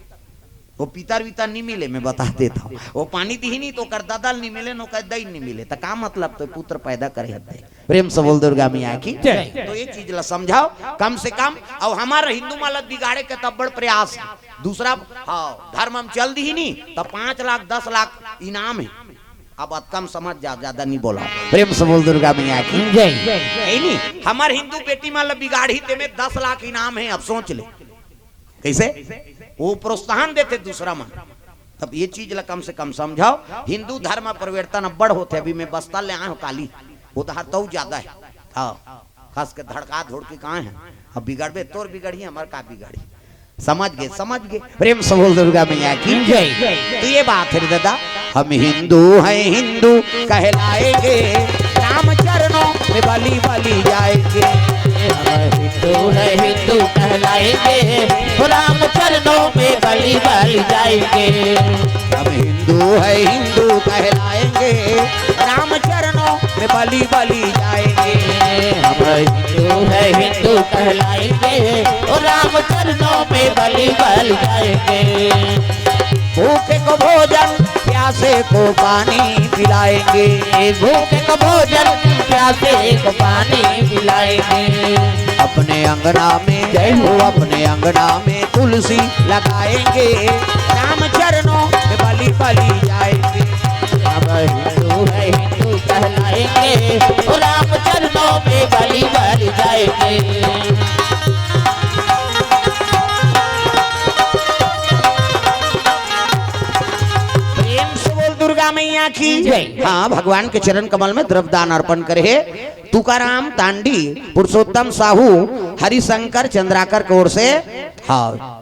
वो पितर वितर नी मिले, मैं बता देत हँव। वो पानी दिही नी त ओकर ददा ल नी मिले, न ओकर दई ल नी मिले, त का मतलब तो पुत्र पैदा करे हते। प्रेम से बोल दुर्गा मैया की। जय। तो ये चीज ला समझाओ कम से कम। अउ हमर हिंदू मन ला बिगाड़े के तब बड़ प्रयास हे। दूसरा, हाँ, धर्म हम चल दिही नी त पाँच लाख, दस लाख इनाम हे। अब अतका म समझ जाओ, ज्यादा नी बोलाओ। प्रेम से बोल दुर्गा मैया की। जय। हे नी, हमर हिंदू बेटी मन ला बिगाड़ही तेमे दस लाख इनाम हे। अब सोच ले। कइसे? वो प्रोत्साहन देथे दूसरा मन। तब ये चीज ला कम से कम समझाओ। हिंदू धर्म परिवर्तन अब्बड़ होथे। अभी मैं बस्तर ले आए हँव काली, वो तो हर तऊ ज्यादा हे। हाँ, खास के धड़का धुड़की कहाँ हे? अब बिगड़बे तोर बिगड़ही, हमर का बिगड़ही? समझ गे, समझ गे। प्रेम से बोल दुर्गा मैया की। जय। तो ये बात हे रे दादा, हम हिंदू हैं, हिंदू कहलाएंगे, राम चरणों में बलि बलि जाएंगे। हम हिंदू हैं, हिंदू कहलाएंगे, राम चरणों में बलि बलि जाएंगे। हम हिंदू हैं, हिंदू कहलाएंगे, राम चरणों में बलि बलि जाएंगे। हम हिंदू हैं, हिंदू कहलाएंगे, ओ राम चरणों में बलि बलि जाएंगे। भूखे को भोजन, प्यासे को पानी पिलाएंगे। भूखे को भोजन, प्यासे को पानी पिलाएंगे। अपने अंगना में, जय हो। अपने अंगना में तुलसी लगाएंगे। राम चरणों में बलि बलि जाएंगे। हम हिंदू हैं, हिंदू कहलाएंगे, ओ राम चरणों में बलि बलि जाएंगे। प्रेम से बोल दुर्गा मैया की। जय। हाँ, भगवान के चरण कमल में द्रव्य दान अर्पण करे हे तुकाराम तांडी, पुरुषोत्तम साहू, हरिशंकर चंद्राकर के ओर से। हाँ,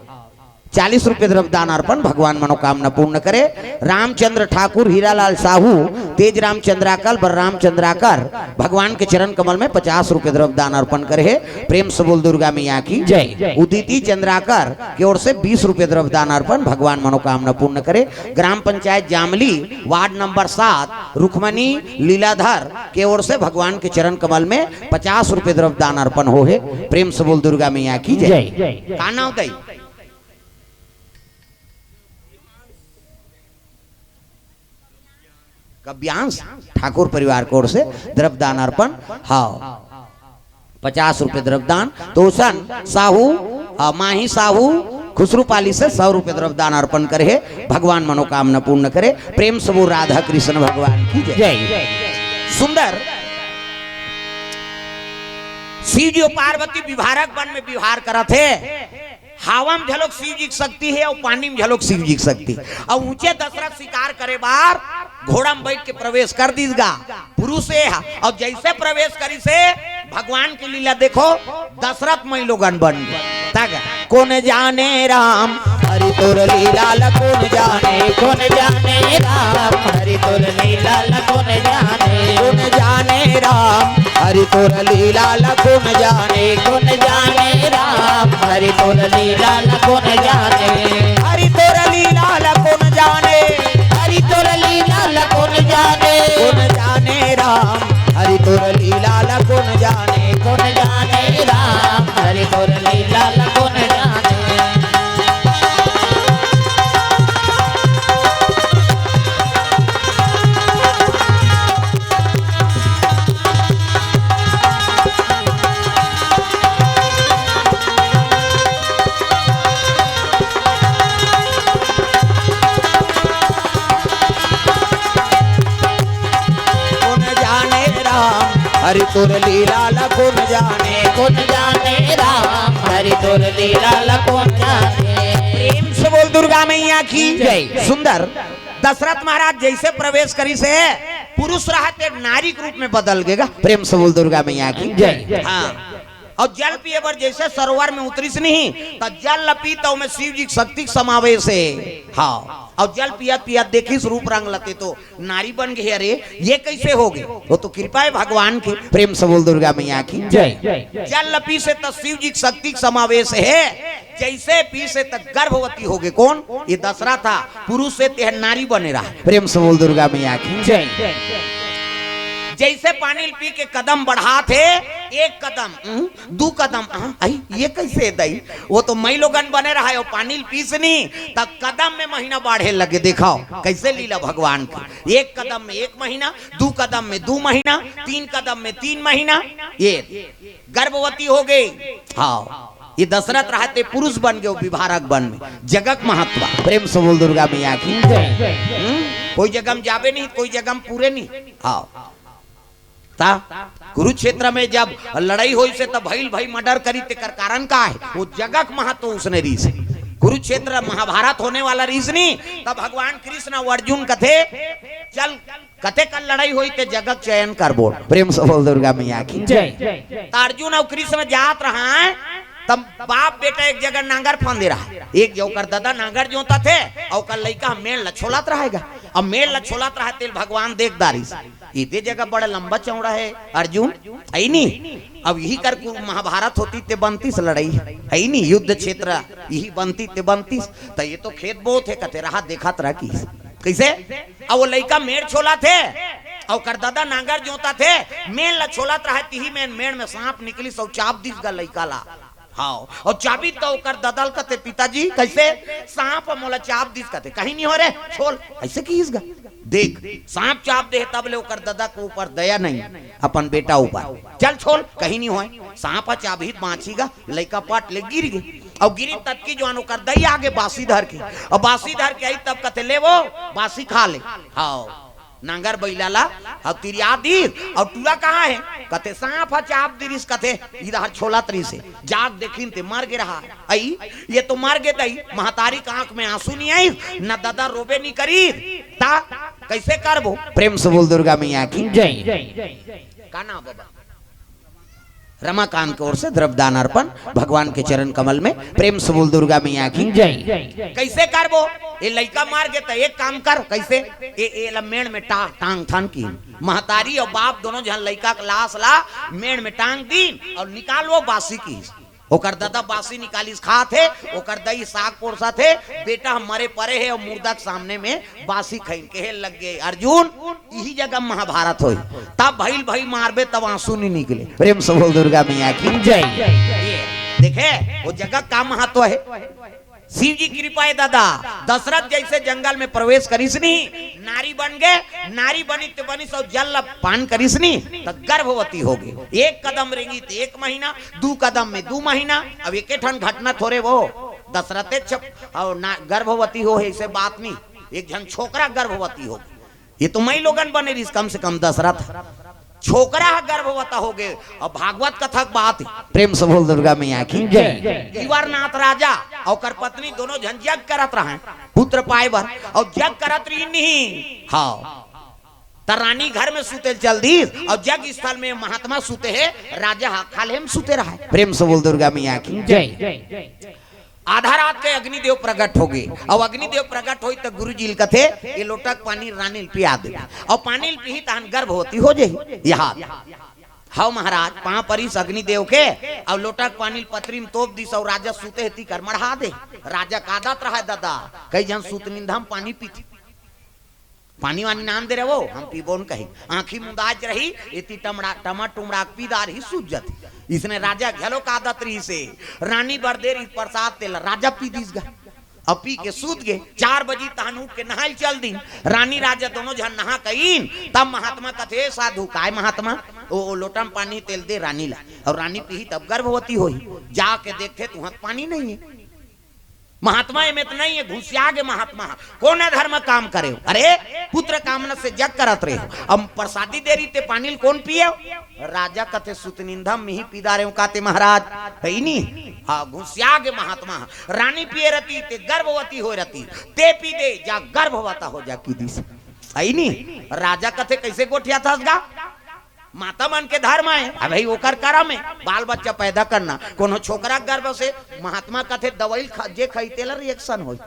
चालीस रुपये द्रव्य दान अर्पण, भगवान मनोकामना पूर्ण करे। रामचंद्र ठाकुर, हीरालाल साहू, तेज राम चंद्राकर, बलराम चंद्राकर, भगवान के चरण कमल में पचास रुपये द्रव्य दान अर्पण करे हे। प्रेम से बोल दुर्गा मैया की। जय। उदिति चंद्राकर के ओर से बीस रुपये द्रव्य दान अर्पण, भगवान मनोकामना पूर्ण करे। ग्राम पंचायत जामली, वार्ड नंबर सात, रुक्मणी लीलाधर के ओर से भगवान के चरण कमल में पचास रुपये द्रव्य दान अर्पण हो हे। प्रेम से बोल दुर्गा मैया की जय। जय। का नाम दई? काव्यांश ठाकुर परिवार के ओर से द्रव्य दान अर्पण। हाँ, पचास रुपये द्रव्य दान। तो ओसन साहू, आ, माही साहू खुसरूपाली से सौ रुपये द्रव्य दान अर्पण करे हे। भगवान मनोकामना पूर्ण करे। प्रेम से बोल राधा कृष्ण भगवान की जय। जय। सुंदर। शिव जी अउ पार्वती विवाहक वन में विवाह करत हे। हवा म घलोक शिव जी के शक्ति हे अउ पानी म घलोक शिव जी के शक्ति। अउ ऊंचे दशरथ शिकार करे बर घोड़ा म बइठ के प्रवेश कर दिस गा पुरुष हे। अउ जइसे प्रवेश करिस हे, भगवान के लीला देखो, दशरथ मई लोगन बन गे। तग कोन जाने राम हरि तोर लीला ल कोन जाने। कोन जाने राम हरि तोर लीला ल कोन जाने। कोन जाने राम हरि तोर लीला ल कोन जाने। कोन जाने राम हरि तोर लीला ल कोन जाने। हरि तोर लीला ल कोन जाने। हरि तोर लीला ल कोन जाने। कोन जाने राम हरि तोर लीला ल कोन जाने। कोन जाने राम हरि तोर लीला ल कोन जाने। हरि तोर लीला ला कोन जाने, कोन जाने राम, हरि तोर लीला ला कोन जाने। प्रेम से बोल दुर्गा मैया की जय। सुंदर। दशरथ महाराज जैसे प्रवेश करिस हे, पुरुष रहत एक नारी के रूप में बदल गेगा। प्रेम से बोल दुर्गा मैया की जय। हाँ। अउ जल पिए बर जैसे सरोवर में उतरिस नहीं, त जल ल पी त ओमे शिव जी के शक्ति के समावेश हे। हाँ, अउ जल पियत पियत देखिस रूप रंग ल ते तो नारी बन गे। अरे, ये कैसे हो गे? वो तो कृपा हे भगवान की। प्रेम से बोल दुर्गा मैया की जय। जल ल पीस हे त शिव जी के शक्ति के समावेश हे। जैसे पीस हे त गर्भवती हो गे। कोन? ये दशरथ हा, पुरुष हे, ते नारी बने रहा। प्रेम से बोल दुर्गा मैया की जय। जैसे पानी ल पी के कदम बढ़ात हे, एक कदम, हम्म, दू कदम, हाँ, आई, ये कैसे दई? वो तो मई लोगन बने रहा हे, वो पानी ल पीस नहीं, त कदम में महीना बाढ़े लगे। देखाव, कैसे लीला भगवान की। एक कदम में एक महीना, दू कदम में दू महीना, तीन कदम में तीन महीना, ये गर्भवती हो गे। हाँ, ये दशरथ रहत हे पुरुष बन गे, वो विभारक बन में। जगक महत्व, प्रेम से बोल दुर्गा मैया की। हम्म? कोई जगह में जाबे नहीं, कोई जगह में पूरे नहीं। हाँ। ता कुरुक्षेत्र में जब लड़ाई होइस हे, त भइल भई मर्डर करी, तेकर कारण का हे? वो जगह के महत्व उसने रिहिस हे। कुरुक्षेत्र महाभारत होने वाला रिहिस नहीं, तब भगवान कृष्ण अउ अर्जुन कथे, चल, कते कन लड़ाई होही ते जगह के चयन करबो। प्रेम से बोल दुर्गा मैया की जय। त अर्जुन अउ कृष्ण जात रहा हे, तब बाप बेटा एक जगह नांगर फांदे रहा हे। एक जो ओकर ददा नांगर जोतत हे, अउ ओकर लइका मेड़ ल छोलत रहेगा। अब मेड़ ल छोलत रहा हे, तेला भगवान देख डारिस। इते जगह बड़ा लंबा चौड़ा हे अर्जुन, हे नी? अब इही कर कु-, महाभारत होतिस ते बनतिस लड़ाई, हे नी? युद्ध क्षेत्र इही बनतिस ते बनतिस। त ये तो खेत बोत हे, कथे रहा देखत रहा किहिस। कैसे? अब वो लइका मेड़ छोलत हे, अउ ओकर ददा नांगर जोतत हे, मेड़ ल छोलत रहा हे, तिही में मेड़ में सांप निकलिस अउ चाब दिस गा लइका ला। हाँ, अउ चाबिस त ओकर ददा ल कथे, पिताजी, कैसे? सांप मोला चाब दिस कथे। कहीं नहीं होय रे, छोल, ऐसे किहिस गा। देख, सांप चाब दे हे, तब ले ओकर ददा के ऊपर दया नहीं, अपन बेटा ऊपर। चल छोल, कहीं नहीं होय। सांप ह चाबही त बांचही गा, लइका पट ले गिर गे। अउ गिरी ततकी जुवार ओकर दई आगे बासी धर के, अउ बासी धर के आई तब कथे, ले वो, बासी खा ले। हाँ। नांगर बइला ला अउ तिरिया दिस, अउ टूरा कहाँ हे? कथे, सांप ह चाब दिस कथे, इधर छोलत रिहिस हे, जाके देखिन ते मर गे रहा। अई, ये तो मर गे दई, महतारी के आंख में आंसू नहीं आइस, न ददा रोबे नहीं करिस, ता कैसे करबो? प्रेम से बोल दुर्गा मैया की जय। का नाम बाबा? रमाकांत के ओर से द्रव्य दान अर्पण भगवान के चरण कमल में। प्रेम से बोल दुर्गा मैया की जय। कैसे करबो? ये लइका मर गे त एक काम कर, कैसे? ए, ए ला मेड़ में टा-, टांग थान की। महतारी अउ बाप दोनों झन लइका के लाश ला मेड़ में टांग दीन अउ निकाल वो बासी किहिस। ओकर ददा बासी निकालिस खात हे, ओकर दई साग पोरसत हे, बेटा ह मरे परे हे अउ मुर्दा के सामने में बासी खइन कहे लग गे, अर्जुन, इही जगह महाभारत होही। तब भइल भई मारबे, तब आंसू नहीं निकले। प्रेम से बोल दुर्गा मैया की जय। ये देखे, वो जगह का महत्व हे। शिव जी कृपा हे दादा, दशरथ जैसे जंगल में प्रवेश करिस नहीं, नारी बन गे, नारी बनिस ते बनिस अउ जल ला पान करिस नहीं, त गर्भवती हो गे। एक कदम रेंगिस ते एक महीना, दू कदम में दू महीना। अब एके ठन घटना थोरे वो दशरथे छप-, अउ ना, गर्भवती हो हे, ऐसे बात नहीं। एक झन छोकरा गर्भवती हो गे। ये तो मई लोगन बने रिहिस, कम से कम दशरथ। छोकरा ह गर्भवता हो गे। अब भागवत कथा के बात हे। प्रेम से बोल दुर्गा मैया की जय। इवर नाथ राजा अउ ओकर पत्नी दोनों झन जग करत रहय पुत्र पाए बर, अउ जग करत रहिन नहीं। हाँ, त रानी घर में सुते ल चल दिस, अउ जग स्थल में महात्मा सुते हे, राजा ह खाल्हे में सुते रहय। प्रेम से बोल दुर्गा मैया की जय। आधा रात के अग्निदेव प्रकट हो गे। अब अग्निदेव प्रकट होइस त गुरुजी ल कथे, ये लोटा के पानी रानी ल पिया दे। अउ पानी ल पीही तहन गर्भवती हो जाही। यहाँ, हव महाराज, पांव परिस अग्निदेव के, अउ लोटा के पानी ल पतरी में तोप दिस, अउ राजा सुते हे ती कर मढ़ा दे। राजा के आदत रहय दादा, कई झन सुतनिंदा म पानी पीथे। पानी वानी नान दे रहे वो, हम पीबो न कही। आंखी मुंदाज रही, एती टमड़ा-, टमट टुमड़ा के पी डारही, सूत जाती। इसने राजा घलो का आदत रहिसे, रानी बर दे रही प्रसाद तेला, राजा पी दिस गा। अब पी के सूत गे, चार बजी तहन उठ के नहाय ल चल दिन। रानी राजा दोनों झन नहा कइन, तब महात्मा कथे, "साधु, काय महात्मा?" "ओ, ओ लोटा म पानी तेल दे रानी ला, अउ रानी पीही तब गर्भवती होही।" जाके देखथे, तुहां त पानी नहीं हे। महात्मा एमे त नहीं है, घुसिया गे महात्मा। कौन अधर्म काम करे हो? अरे, पुत्र कामना से जग करत रहे हो, अब प्रसादी दे रही ते पानी ल कौन पिए हो? राजा कथे, सुतनिंदा मिही पी डारे हूँ काते महाराज। है नी? हाँ, घुसिया गे महात्मा। रानी पिए रहती ते गर्भवती हो रहती, ते पी दे जा, गर्भवता हो जा की दिस। है नी? राजा कथे, कैसे गोठिया थस गा? माता मन के धर्म है, अब भाई ओकर करम है, बाल बच्चा पैदा करना। कोनो छोकरा गर्भ से महात्मा कथे, दवाई खा, जे खाई तेला रिएक्शन होई।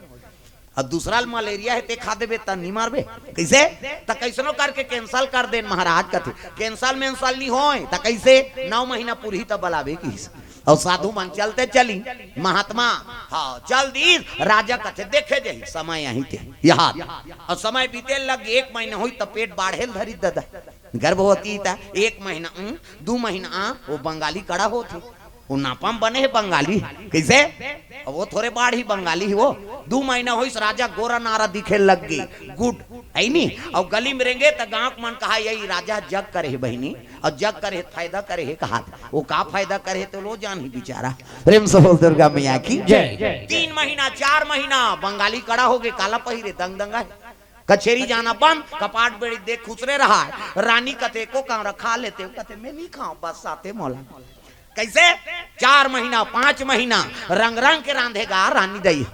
अब दूसरा ल मलेरिया है, ते खा देबे त नी मरबे। कैसे? त कैसनो करके कैंसिल कर देन महाराज कथे। कैंसिल मेंसल नी होय त कैसे? नौ महीना पूरी त बलाबे की। और साधु मन चलते चली, महात्मा, हाँ, चल दी। राजा कथे, देखे जही समय यहीं ते, यहाँ। और समय बीते लग, एक महीना होई त पेट बाढ़े ल धरी दादा। गर्भवती त एक महीना, उम, दू महीना, आ, वो बंगाली कड़ा होथे, वो नापा म बने है बंगाली। कैसे? अब वो थोरे बाढ़ ही बंगाली ही वो। दू महीना होइस, राजा गोरा नारा दिखे लग गे। गुड, है नी? और गली में रेंगे त गांव के मन कहा, यही राजा जग करे है बहिनी, और जग करे है, फायदा करे है, कहा। वो का फायदा करे है तो लो जान ही बेचारा। प्रेम से बोल दुर्गा मैया की जय। तीन महीना, चार महीना बंगाली कड़ा हो गे, काला पहिरे, दंग दंगा है। कचेरी जाना बंद, कपाट बेड़ी देख खुसरे रहा है। रानी कथे, एको कांवरा खा लेते हो? कथे, मैं नहीं खाऊं, बस आते मोला। कैसे? चार महीना, पांच महीना रंग रंग के रांधेगा रानी दई,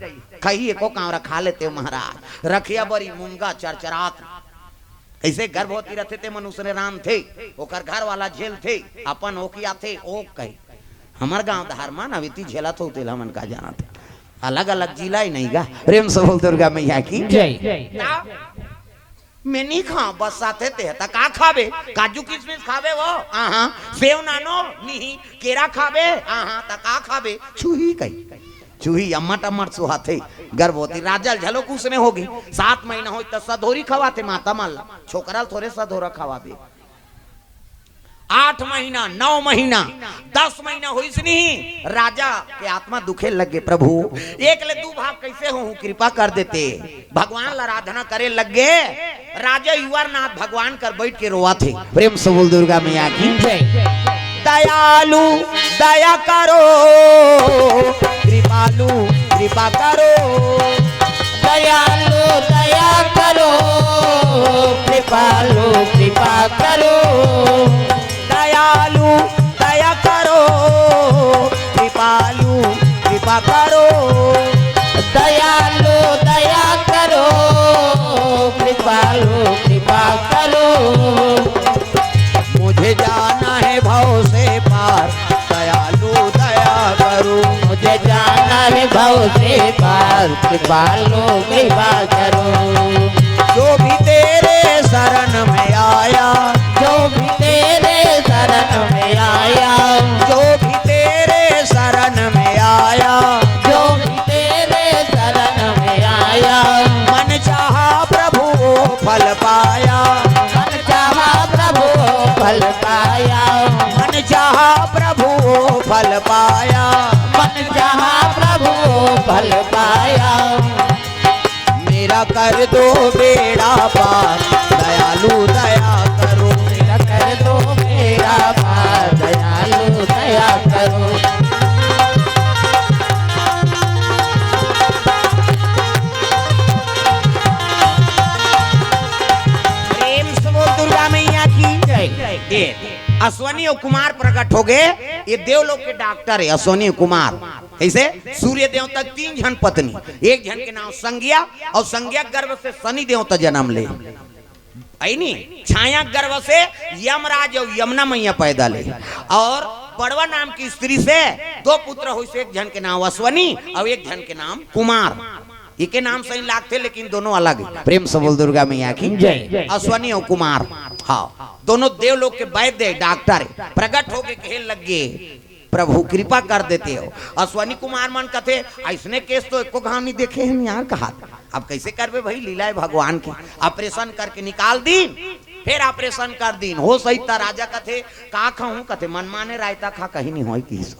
कही, एको कांवरा खा लेते हो महाराज। रखिया बरी मुनगा चरचरात। कैसे? गर्भवती रहते ते मनुष्य ने रांधथे, ओकर घर वाला झेलथे, अपन ओकियाथे, ओ कही। हमर गांव धार मा ना वेती झेलत हो, तेला मन का जानत। अलग अलग जिला ही नहीं गा। प्रेम से बोल दुर्गा मैया की जय। मैं नहीं खाऊं, बस साथे ते। त का खाबे? काजू किशमिश खाबे वो? आहा। सेव नानो? नहीं। केरा खाबे? आहा। त का खाबे? छुही कही। छुही अम्मट अम्मट सुहाथे। गर्भवती राजा ल झलो कुछ ने होगी। सात महीना होई त सधोरी खवाथे माता मन ला। छोकरा ल थोरे सधोरा खवाबे। आठ महीना, नौ महीना, दस महीना होइस नहीं, राजा के आत्मा दुखे लग गे, प्रभु, एक ले दू भाग कैसे होहूं, कृपा कर देते। भगवान ला आराधना करे लग गे। राजा युवरनाथ भगवान कर बैठ के रोवाथे। प्रेम से बोल दुर्गा मैया की जय। दयालु दया करो, कृपालु कृपा करो। दयालु दया करो, कृपालु कृपा करो। दयालु दया करो, कृपालु कृपा करो। दयालु दया करो, कृपालु कृपा करो। मुझे जाना है भव से पार, दयालु दया करो। मुझे जाना है भव से पार, कृपालु कृपा करो। जो भी तेरे शरण में आया, जो भी तेरे शरण में आया, जो भी तेरे शरण में आया, जो भी तेरे शरण में आया, मन चाहा प्रभु वो फल पाया। मन चाहा प्रभु वो फल पाया। मन चाहा प्रभु वो फल पाया। मन चाहा प्रभु वो फल पाया। मेरा कर दो बेड़ा पार, दयालु दया करो। मेरा कर दो बेड़ा पार, दयालु दया करो। प्रेम से बोल दुर्गा मैया की जय। ये अश्वनी और कुमार प्रकट हो गए। ये देवलोक के डॉक्टर है अश्वनी और कुमार। कैसे? सूर्य देवता के तीन झन पत्नी, एक झन के नाम संज्ञा, और संज्ञा गर्भ से शनि देवता जन्म ले। है नी? छाया गर्भ से यमराज और यमुना मैया पैदा ले, और बड़वा नाम की स्त्री से दो पुत्र होइस, एक झन के नाम अश्वनी और एक झन के नाम कुमार। एके नाम सही लागथे, लेकिन दोनों अलग है। प्रेम से बोल दुर्गा मैया की जय। अश्वनी और कुमार, हाँ, दोनों देवलोक के वैद्य है, डॉक्टर है। प्रकट होके कहे लग गे, प्रभु कृपा कर देते हो। अश्वनी कुमार मन कथे, ऐसने केस तो एको घाव नहीं देखे हैं यार, कहा। अब कैसे करबे भाई, लीला है भगवान की। ऑपरेशन करके निकाल दीन, फिर ऑपरेशन कर दीन। हो सही त राजा कथे, का खाऊं? कथे, मन माने रायता खा, कहीं नहीं होई किस।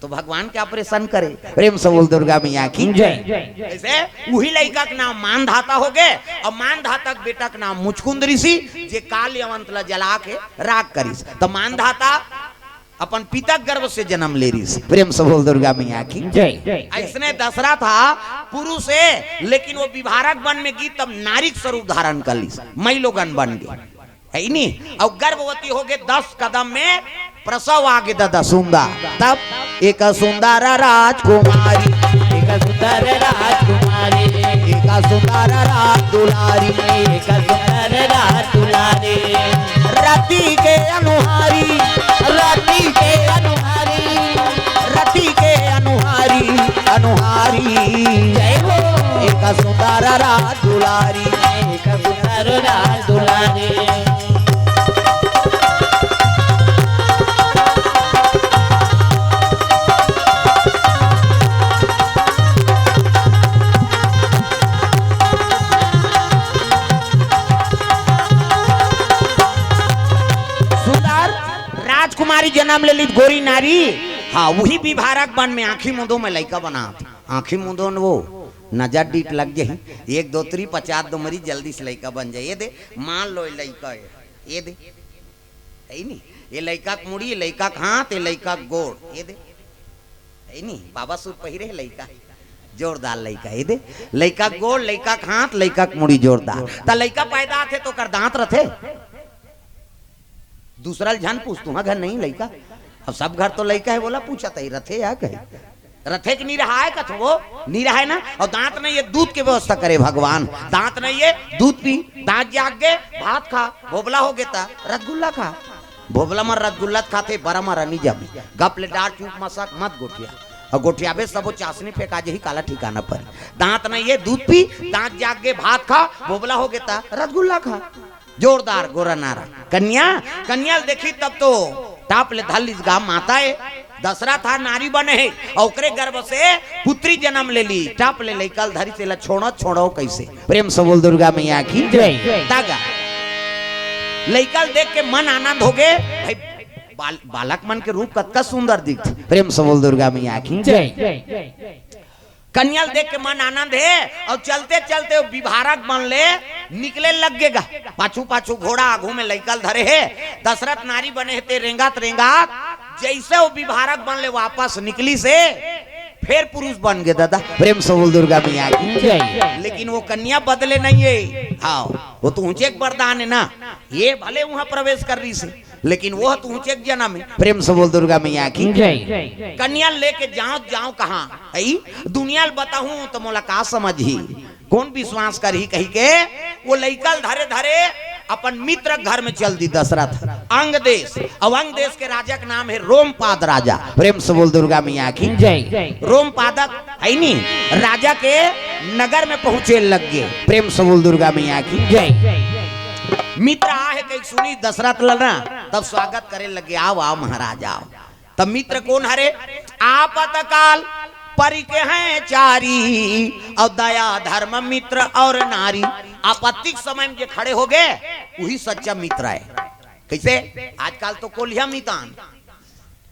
तो भगवान के ऑपरेशन करे। प्रेम से बोल दुर्गा मैया की जय। जैसे वही लड़का के नाम मानधाता हो गए, और मानधाता के बेटा के नाम मुचकुंद ऋषि, जे काल यवंत ला जला के राख करिस। तो मानधाता अपन पिता के गर्भ से जन्म ले रहिस। प्रेम से बोल दुर्गा मैया की। जय। अइसने दशरथ हा पुरुष हे, लेकिन वो विभारक बन में गिस तब नारी के स्वरूप धारण कर लिस, मई लोगन बन गे, हे नी? अउ गर्भवती हो गे, दस कदम में प्रसव आ गे ददा सुंदर। तब एक सुंदर राजकुमारी, एक सुंदर राजकुमारी, एक सुंदर राज दुलारी, एक सुंदर राज दुलारी। रति के अनुहारी, रति के अनुहारी, रति के अनुहारी, अनुहारी। जय हो। एक सुंदर राज दुलारी, एक सुंदर राज दुलारी। सुंदर राजकुमारी जनम ले लिस गोरी नारी। हाँ, उही विभारक बन में आँखी मुंदो में लइका बनात। आँखी मुंदो न वो नजर डीठ लग जाही। एक दो त्री पचास दो मरी जल्दी से लइका बन जाए। ये दे, मान लो ये लइका हे। ये दे, हे नी? ये लइका के मुड़ी, ये लइका के हाथ, ये लइका के गोड़। ये दे, हे नी? बाबा सूट पहिरे हे लइका, जोरदार लइका। ये दे, लइका के गोड़, लइका के हाथ, लइका के मुड़ी जोरदार। त लइका पैदा आथे त ओकर दांत रथे? दूसरा ल झन पूछ, तुंहर घर नहीं लइका? अब सब घर तो लइका हे, बोला पूछत हे, रथे या कहे? रथे कि नी रहाय कथो वो? नी रहाय ना। अउ दांत नहीं हे, दूध के व्यवस्था करे भगवान। दांत नहीं हे, दूध पी, दांत जाग गे, भात खा, भोभला हो गे त रसगुल्ला खा। भोभला म रसगुल्ला खाथे, बरा म रनी जमे। गप ले डार चुप मसक मत गोठिया। अउ गोठियाबे सबो चासनी फेंका जही, काला ठिकाना पर। दांत नहीं हे, दूध पी, दांत जाग गे, भात खा, भोभला हो गे त रसगुल्ला खा। जोरदार गोरा नारा। कन्या, कन्या ल देखिस तब तो टाप ले धर लिस गा माता हे। दशरथ हा नारी बने हे, अउ ओकरे गर्भ से पुत्री जनम ले लिस। टाप ले लइका ल धरिस, एला छोड़ो, छोड़ो कइसे? प्रेम से बोल दुर्गा मैया की। जय। तागा लइका ल देख के मन आनंद हो गे। भाई, बाल-, बालक मन के रूप कतका सुंदर दिखथे। प्रेम से बोल दुर्गा मैया की। जय। कन्या ल देख के मन आनंद हे, अउ चलते चलते वो विभारक बन ले निकले लग गे गा। पाछू पाछू घोड़ा, आगू में लइका ल धरे हे। दशरथ नारी बने हे ते रेंगत रेंगत जइसे वो विभारक बन ले वापस निकलिस हे, फेर पुरुष बन गे ददा। प्रेम से बोल दुर्गा मैया की। जय। लेकिन वो कन्या बदले नहीं हे। हाँ, वो तो ऊंचे के वरदान हे ना, ये भले उहां प्रवेश कर रहिस हे, लेकिन वो तो ऊंचे के जनम हे। प्रेम से बोल दुर्गा मैया की। जय। कन्या लेके जांव, जांव कहां? अई दुनिया ल बताहूं त मोला का समझही, कोन विश्वास करही कहिके वो लइका ल धरे धरे अपन मित्र के घर में चल दिस दशरथ। अंग देश, अउ अंग देश के राजा के नाम हे रोमपाद राजा। प्रेम से बोल दुर्गा मैया की। जय। रोमपादक हे नी, राजा के नगर में पहुंचे लग गे। प्रेम से बोल दुर्गा मैया की। जय। मित्र आहे कहिके सुनिस दशरथ ल ना, तब स्वागत करे लग गे, "आव, आव महाराज, आव।" तब मित्र कोन हरे? आपतकाल परिके हैं चारी, अउ दया धर्म मित्र अउ नारी। आपत्ति के समय में जे खड़े हो गे, उही सच्चा मित्र हे। कइसे? आजकल तो कोलिहा मितान,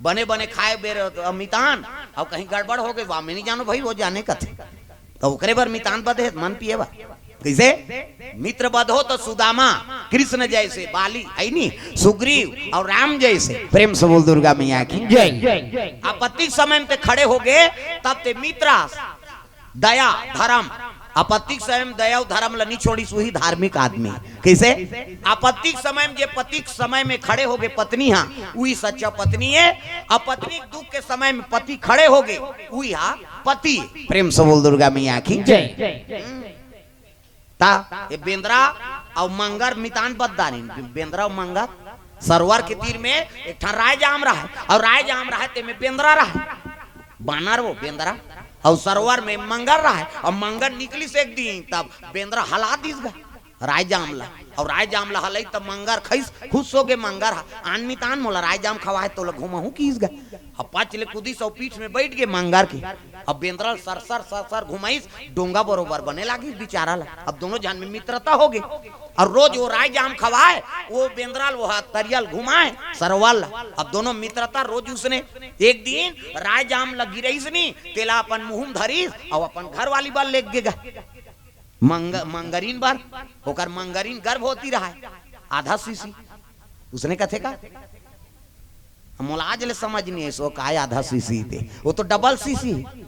बने बने खाए बेर मितान, अउ कहीं गड़बड़ हो गे, वा मैं नहीं जानों भाई, वो जाने कथे। त ओकरे बर मितान बधे, मन पिए बर। कइसे? मित्र बधो त सुदामा, कृष्ण जइसे, बाली, हे नी, सुग्रीव अउ राम जइसे। प्रेम से बोल दुर्गा मैया की। जय। आपत्ति के समय में ते खड़े हो गे, तब ते मित्र अस। दया, धर्म, आपत्ति के समय में दया अउ धर्म ल नी छोड़िस, उही धार्मिक आदमी। कइसे? आपत्ति के समय में, जे पति के समय में खड़े हो गे पत्नी हा, उही सच्चा पत्नी हे। अउ पत्नी के दुख के समय में पति खड़े हो गे, उही हा पति। प्रेम से बोल दुर्गा मैया की। जय। ता ये बेंदरा अउ मंगर मितान बद डारिन। बेंदरा अउ मंगर, सरोवर के तीर में एक ठन रायजाम रहय, अउ रायजाम रहय, तेमे बेंदरा रहय, बानर वो बेंदरा, अउ सरोवर में मंगर रहय, अउ मंगर निकलिस एक दिन, तब बेंदरा हला दिस गा रायजाम ला, अउ रायजाम ला हलई, तब मंगर खइस, खुश हो गे मंगर हा, "आन मितान, मोला रायजाम खवाए, तोला घुमाहूं," किस गा। अब पाछ ले कूदिस अउ पीठ में बइठ गे मंगर के। अब बेंदरा ल सर सर सर सर घुमाइस, डोंगा बरोबर बने लागिस बिचारा ला। अब दोनों झन में मित्रता हो गे। अउ रोज वो रायजाम खवाए, वो बेंदरा ल वो हा तरिया ल घुमाए, सरोवर ला। अब दोनों मित्रता रोज उसने। एक दिन रायजाम ल गिरइस नी, तेला अपन मुंह में धरिस अउ अपन घरवाली बर लेग गे गा। मंग-, मंगरिन बर, ओकर मंगरिन गर्भवती रहय, आधा सीसी। उसने कथे का? मोला आज ले समझ नहीं है सो काय आधा सीसी ते, वो तो डबल सीसी है।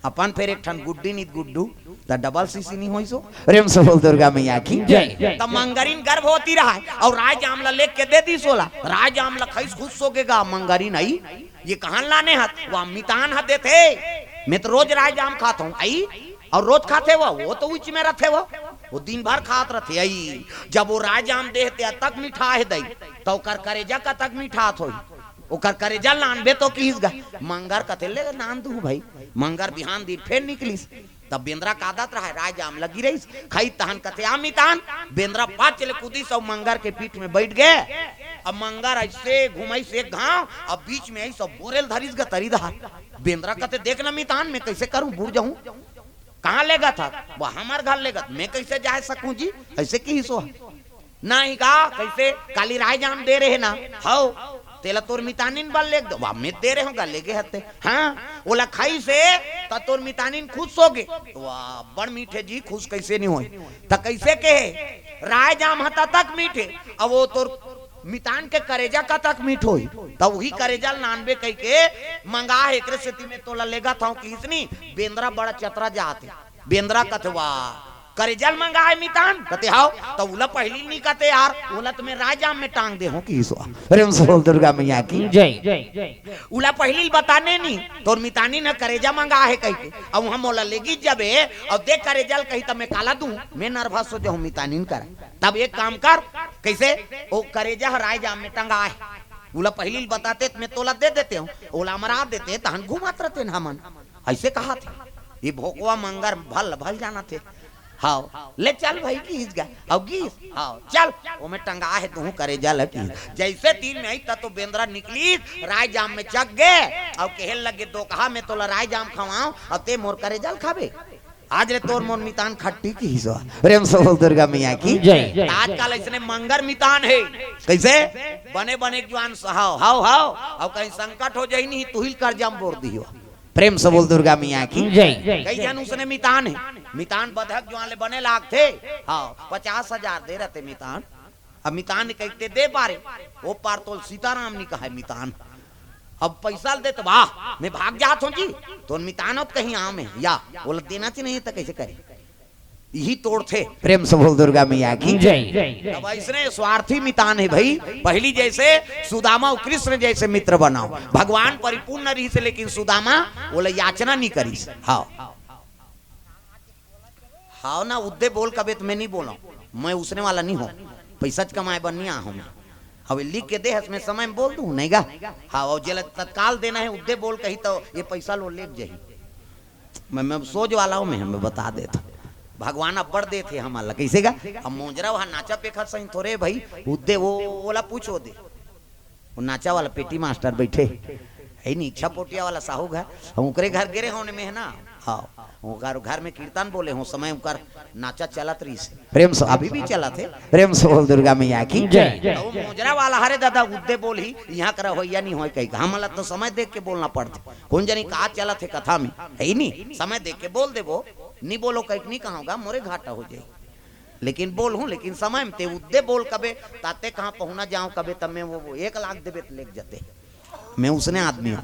अपन फेर एक ठन गुड्डी नित गुड्डू, त डबल सीसी नहीं होई सो। प्रेम से बोल दुर्गा मैया की जय। त मंगरिन गर्भवती रहा है अउ राय जाम ला लेके दे दी सोला। राय जाम ला खइस खुश हो गे गा, मंगरिन आई, ये कहां लाने हत? वो मितान ह देथे। मैं तो रोज राय जाम खात हूं, आई, अउ रोज खाथे वो, वो तो उच में रथे वो, वो दिन भर खात रथे। आई, जब वो राय जाम देहते अतक मिठाहे दई, त ओकर करेजा कतक मिठात होई, ओकर करेजा लानबे तो किहिस गा। मंगर कथे ले नान दू भाई। मंगर बिहान दिन फेर निकलिस, तब बेंदरा कादत रहा, राय जाम लगी रहिस, खई तहन कथे आ मितान। बेंदरा पाच ले कूदिस अउ मंगर के पीठ में बैठ गे। अब मंगर ऐसे घुमाइस एक घाव, अब बीच में आई सब बोरेल धरिस गा तरी दहा। बेंदरा कथे देख न मितान, मैं कैसे करूं, बूड़ जाऊं। कहां लेगत हस? वो हमर घर लेगत, मैं कैसे जाय सकूं जी? ऐसे किहिस ओ। नहीं का, कैसे? काली राय जाम दे रहे ना, हव, तेला तोर मितानिन बल लेग दो। वाह, मैं दे रहे हूं गा, लेगे हते। हां, ओला खइसे, त तोर मितानिन खुश हो गे। वाह, बड़ मीठे जी, खुश कैसे नहीं होई? त कैसे कहे? राय जाम ह ततक मीठे, अब वो तोर मितान के करेजा कतक मीठ होई? त वही करेजा ल नानबे कहिके मंगा हे, एकरे सेती मैं तोला लेगत हूं किहिस नी। बेंदरा बड़ा चतरा जात हे। बेंदरा कथे वाह, करेजा ल मंगा हे मितान? कथे हव। त उला पहिली नी कथे यार, उला त मैं राय जाम में टांग दे हूं किहिस ओ। प्रेम से बोल दुर्गा मैया की जय। उला पहिली ल बताने नी, तोर मितानिन ह करेजा मंगा हे कहिके, अउ हम ओला लेगिस जबे, अउ देख करेजा ल कही त मैं काला दूं, मैं नर्वस हो जाहूं मितानिन करा। तब एक काम कर, कैसे? ओ करेजा ह राय जाम में टंगा हे, उला पहिली ल बताते त मैं तोला दे देते हूं, ओला अमरा देते, तहन घुमात रहते न हमन। ऐसे कहा थे, ये भोकवा मंगर भल भल जाना थे। हाव, ले चल भाई किहिस गा, अउ गिस, हाव, चल, ओमे टंगा हे दूहूं करेजा ल किहिस। जैसे तीर में आई त तो बेंदरा निकलिस, राय जाम में चघ गे, अउ कहे लगे दोकहा मैं तोला राय जाम खवाऊं, अउ ते मोर करेजा ल खाबे। आज ले तोर मोर मितान खट्टी किहिस ओ। प्रेम से बोल दुर्गा मैया की जय। त आजकल ऐसने मंगर मितान हे, कैसे? बने बने जुआन स-, हाव, हाव, हाव, अउ कहीं संकट हो जाही नहीं, तुहिल करजा म बोर दिही ओ। प्रेम से बोल दुर्गा मैया की जय। कई झन उसने मितान हे, मितान बधक जुआन ले बने लागथे। हाव, पचास हजार दे रहते मितान। अब मितान कहिते दे पारे, ओ पार तोल सीताराम नी कहे मितान। अब पैसा ल दे त वाह, मैं भाग जात हूं जी। तोर मितान हो त कहीं आम हे या, ओला देना च नहीं त कैसे करे? इही तोड़थे। प्रेम से बोल दुर्गा मैया की जय। अब ऐसने स्वार्थी मितान हे भाई, पहिली जैसे सुदामा अउ कृष्ण जैसे मित्र बनाओ। भगवान परिपूर्ण रहिस हे, लेकिन सुदामा ओला याचना नी करिस। हाव। हाव ना, उद्दे बोल कबे त मैं नी बोलंव, मैं उसने वाला नी हों, पैसा च कमाय बर नी आ हों मैं। अब लिख के दे हस, मैं समय में बोल दूं, नहीं गा? हाव, अउ जेला तत्काल देना हे, उद्दे बोल कही त ये पैसा ल लेग जाही। मैं, मैं सोच वाला हूं, मैं, मैं बता देत हूं। भगवान अब्बड़ देथे हमन ला, कैसे गा? अब मोजरा वहां नाचा पेखत सही थोरे भाई, उद्दे वो, ओला पूछो दे। वो नाचा वाला पेटी मास्टर बैठे, हे नी, इच्छा पोटिया वाला साहू घर, हम ओकरे घर गे रहे हों मैं ना। हाव, ओकर घर में कीर्तन बोले हों, समय ओकर नाचा चलत रहिस। प्रेम से, अभी भी चलत हे। प्रेम से बोल दुर्गा मैया की जय। त वो मोजरा वाला हरे दादा उद्दे बोलही, इहां करा होइया नहीं होय कहिके। हमन ला तो समय देख के बोलना पड़थे। कोन जनी का चलत हे कथा में, हे नी? समय देख के बोल देबो, नी बोलो कहिके नी कहंव गा, मोरे घाटा हो जाही। लेकिन बोलहूं, लेकिन समय में ते उद्दे बोल कबे, ताते कहां पहुना जांव कबे, तब मैं वो, वो एक लाख देबे त लेग जाते। मैं उसने आदमी हूं।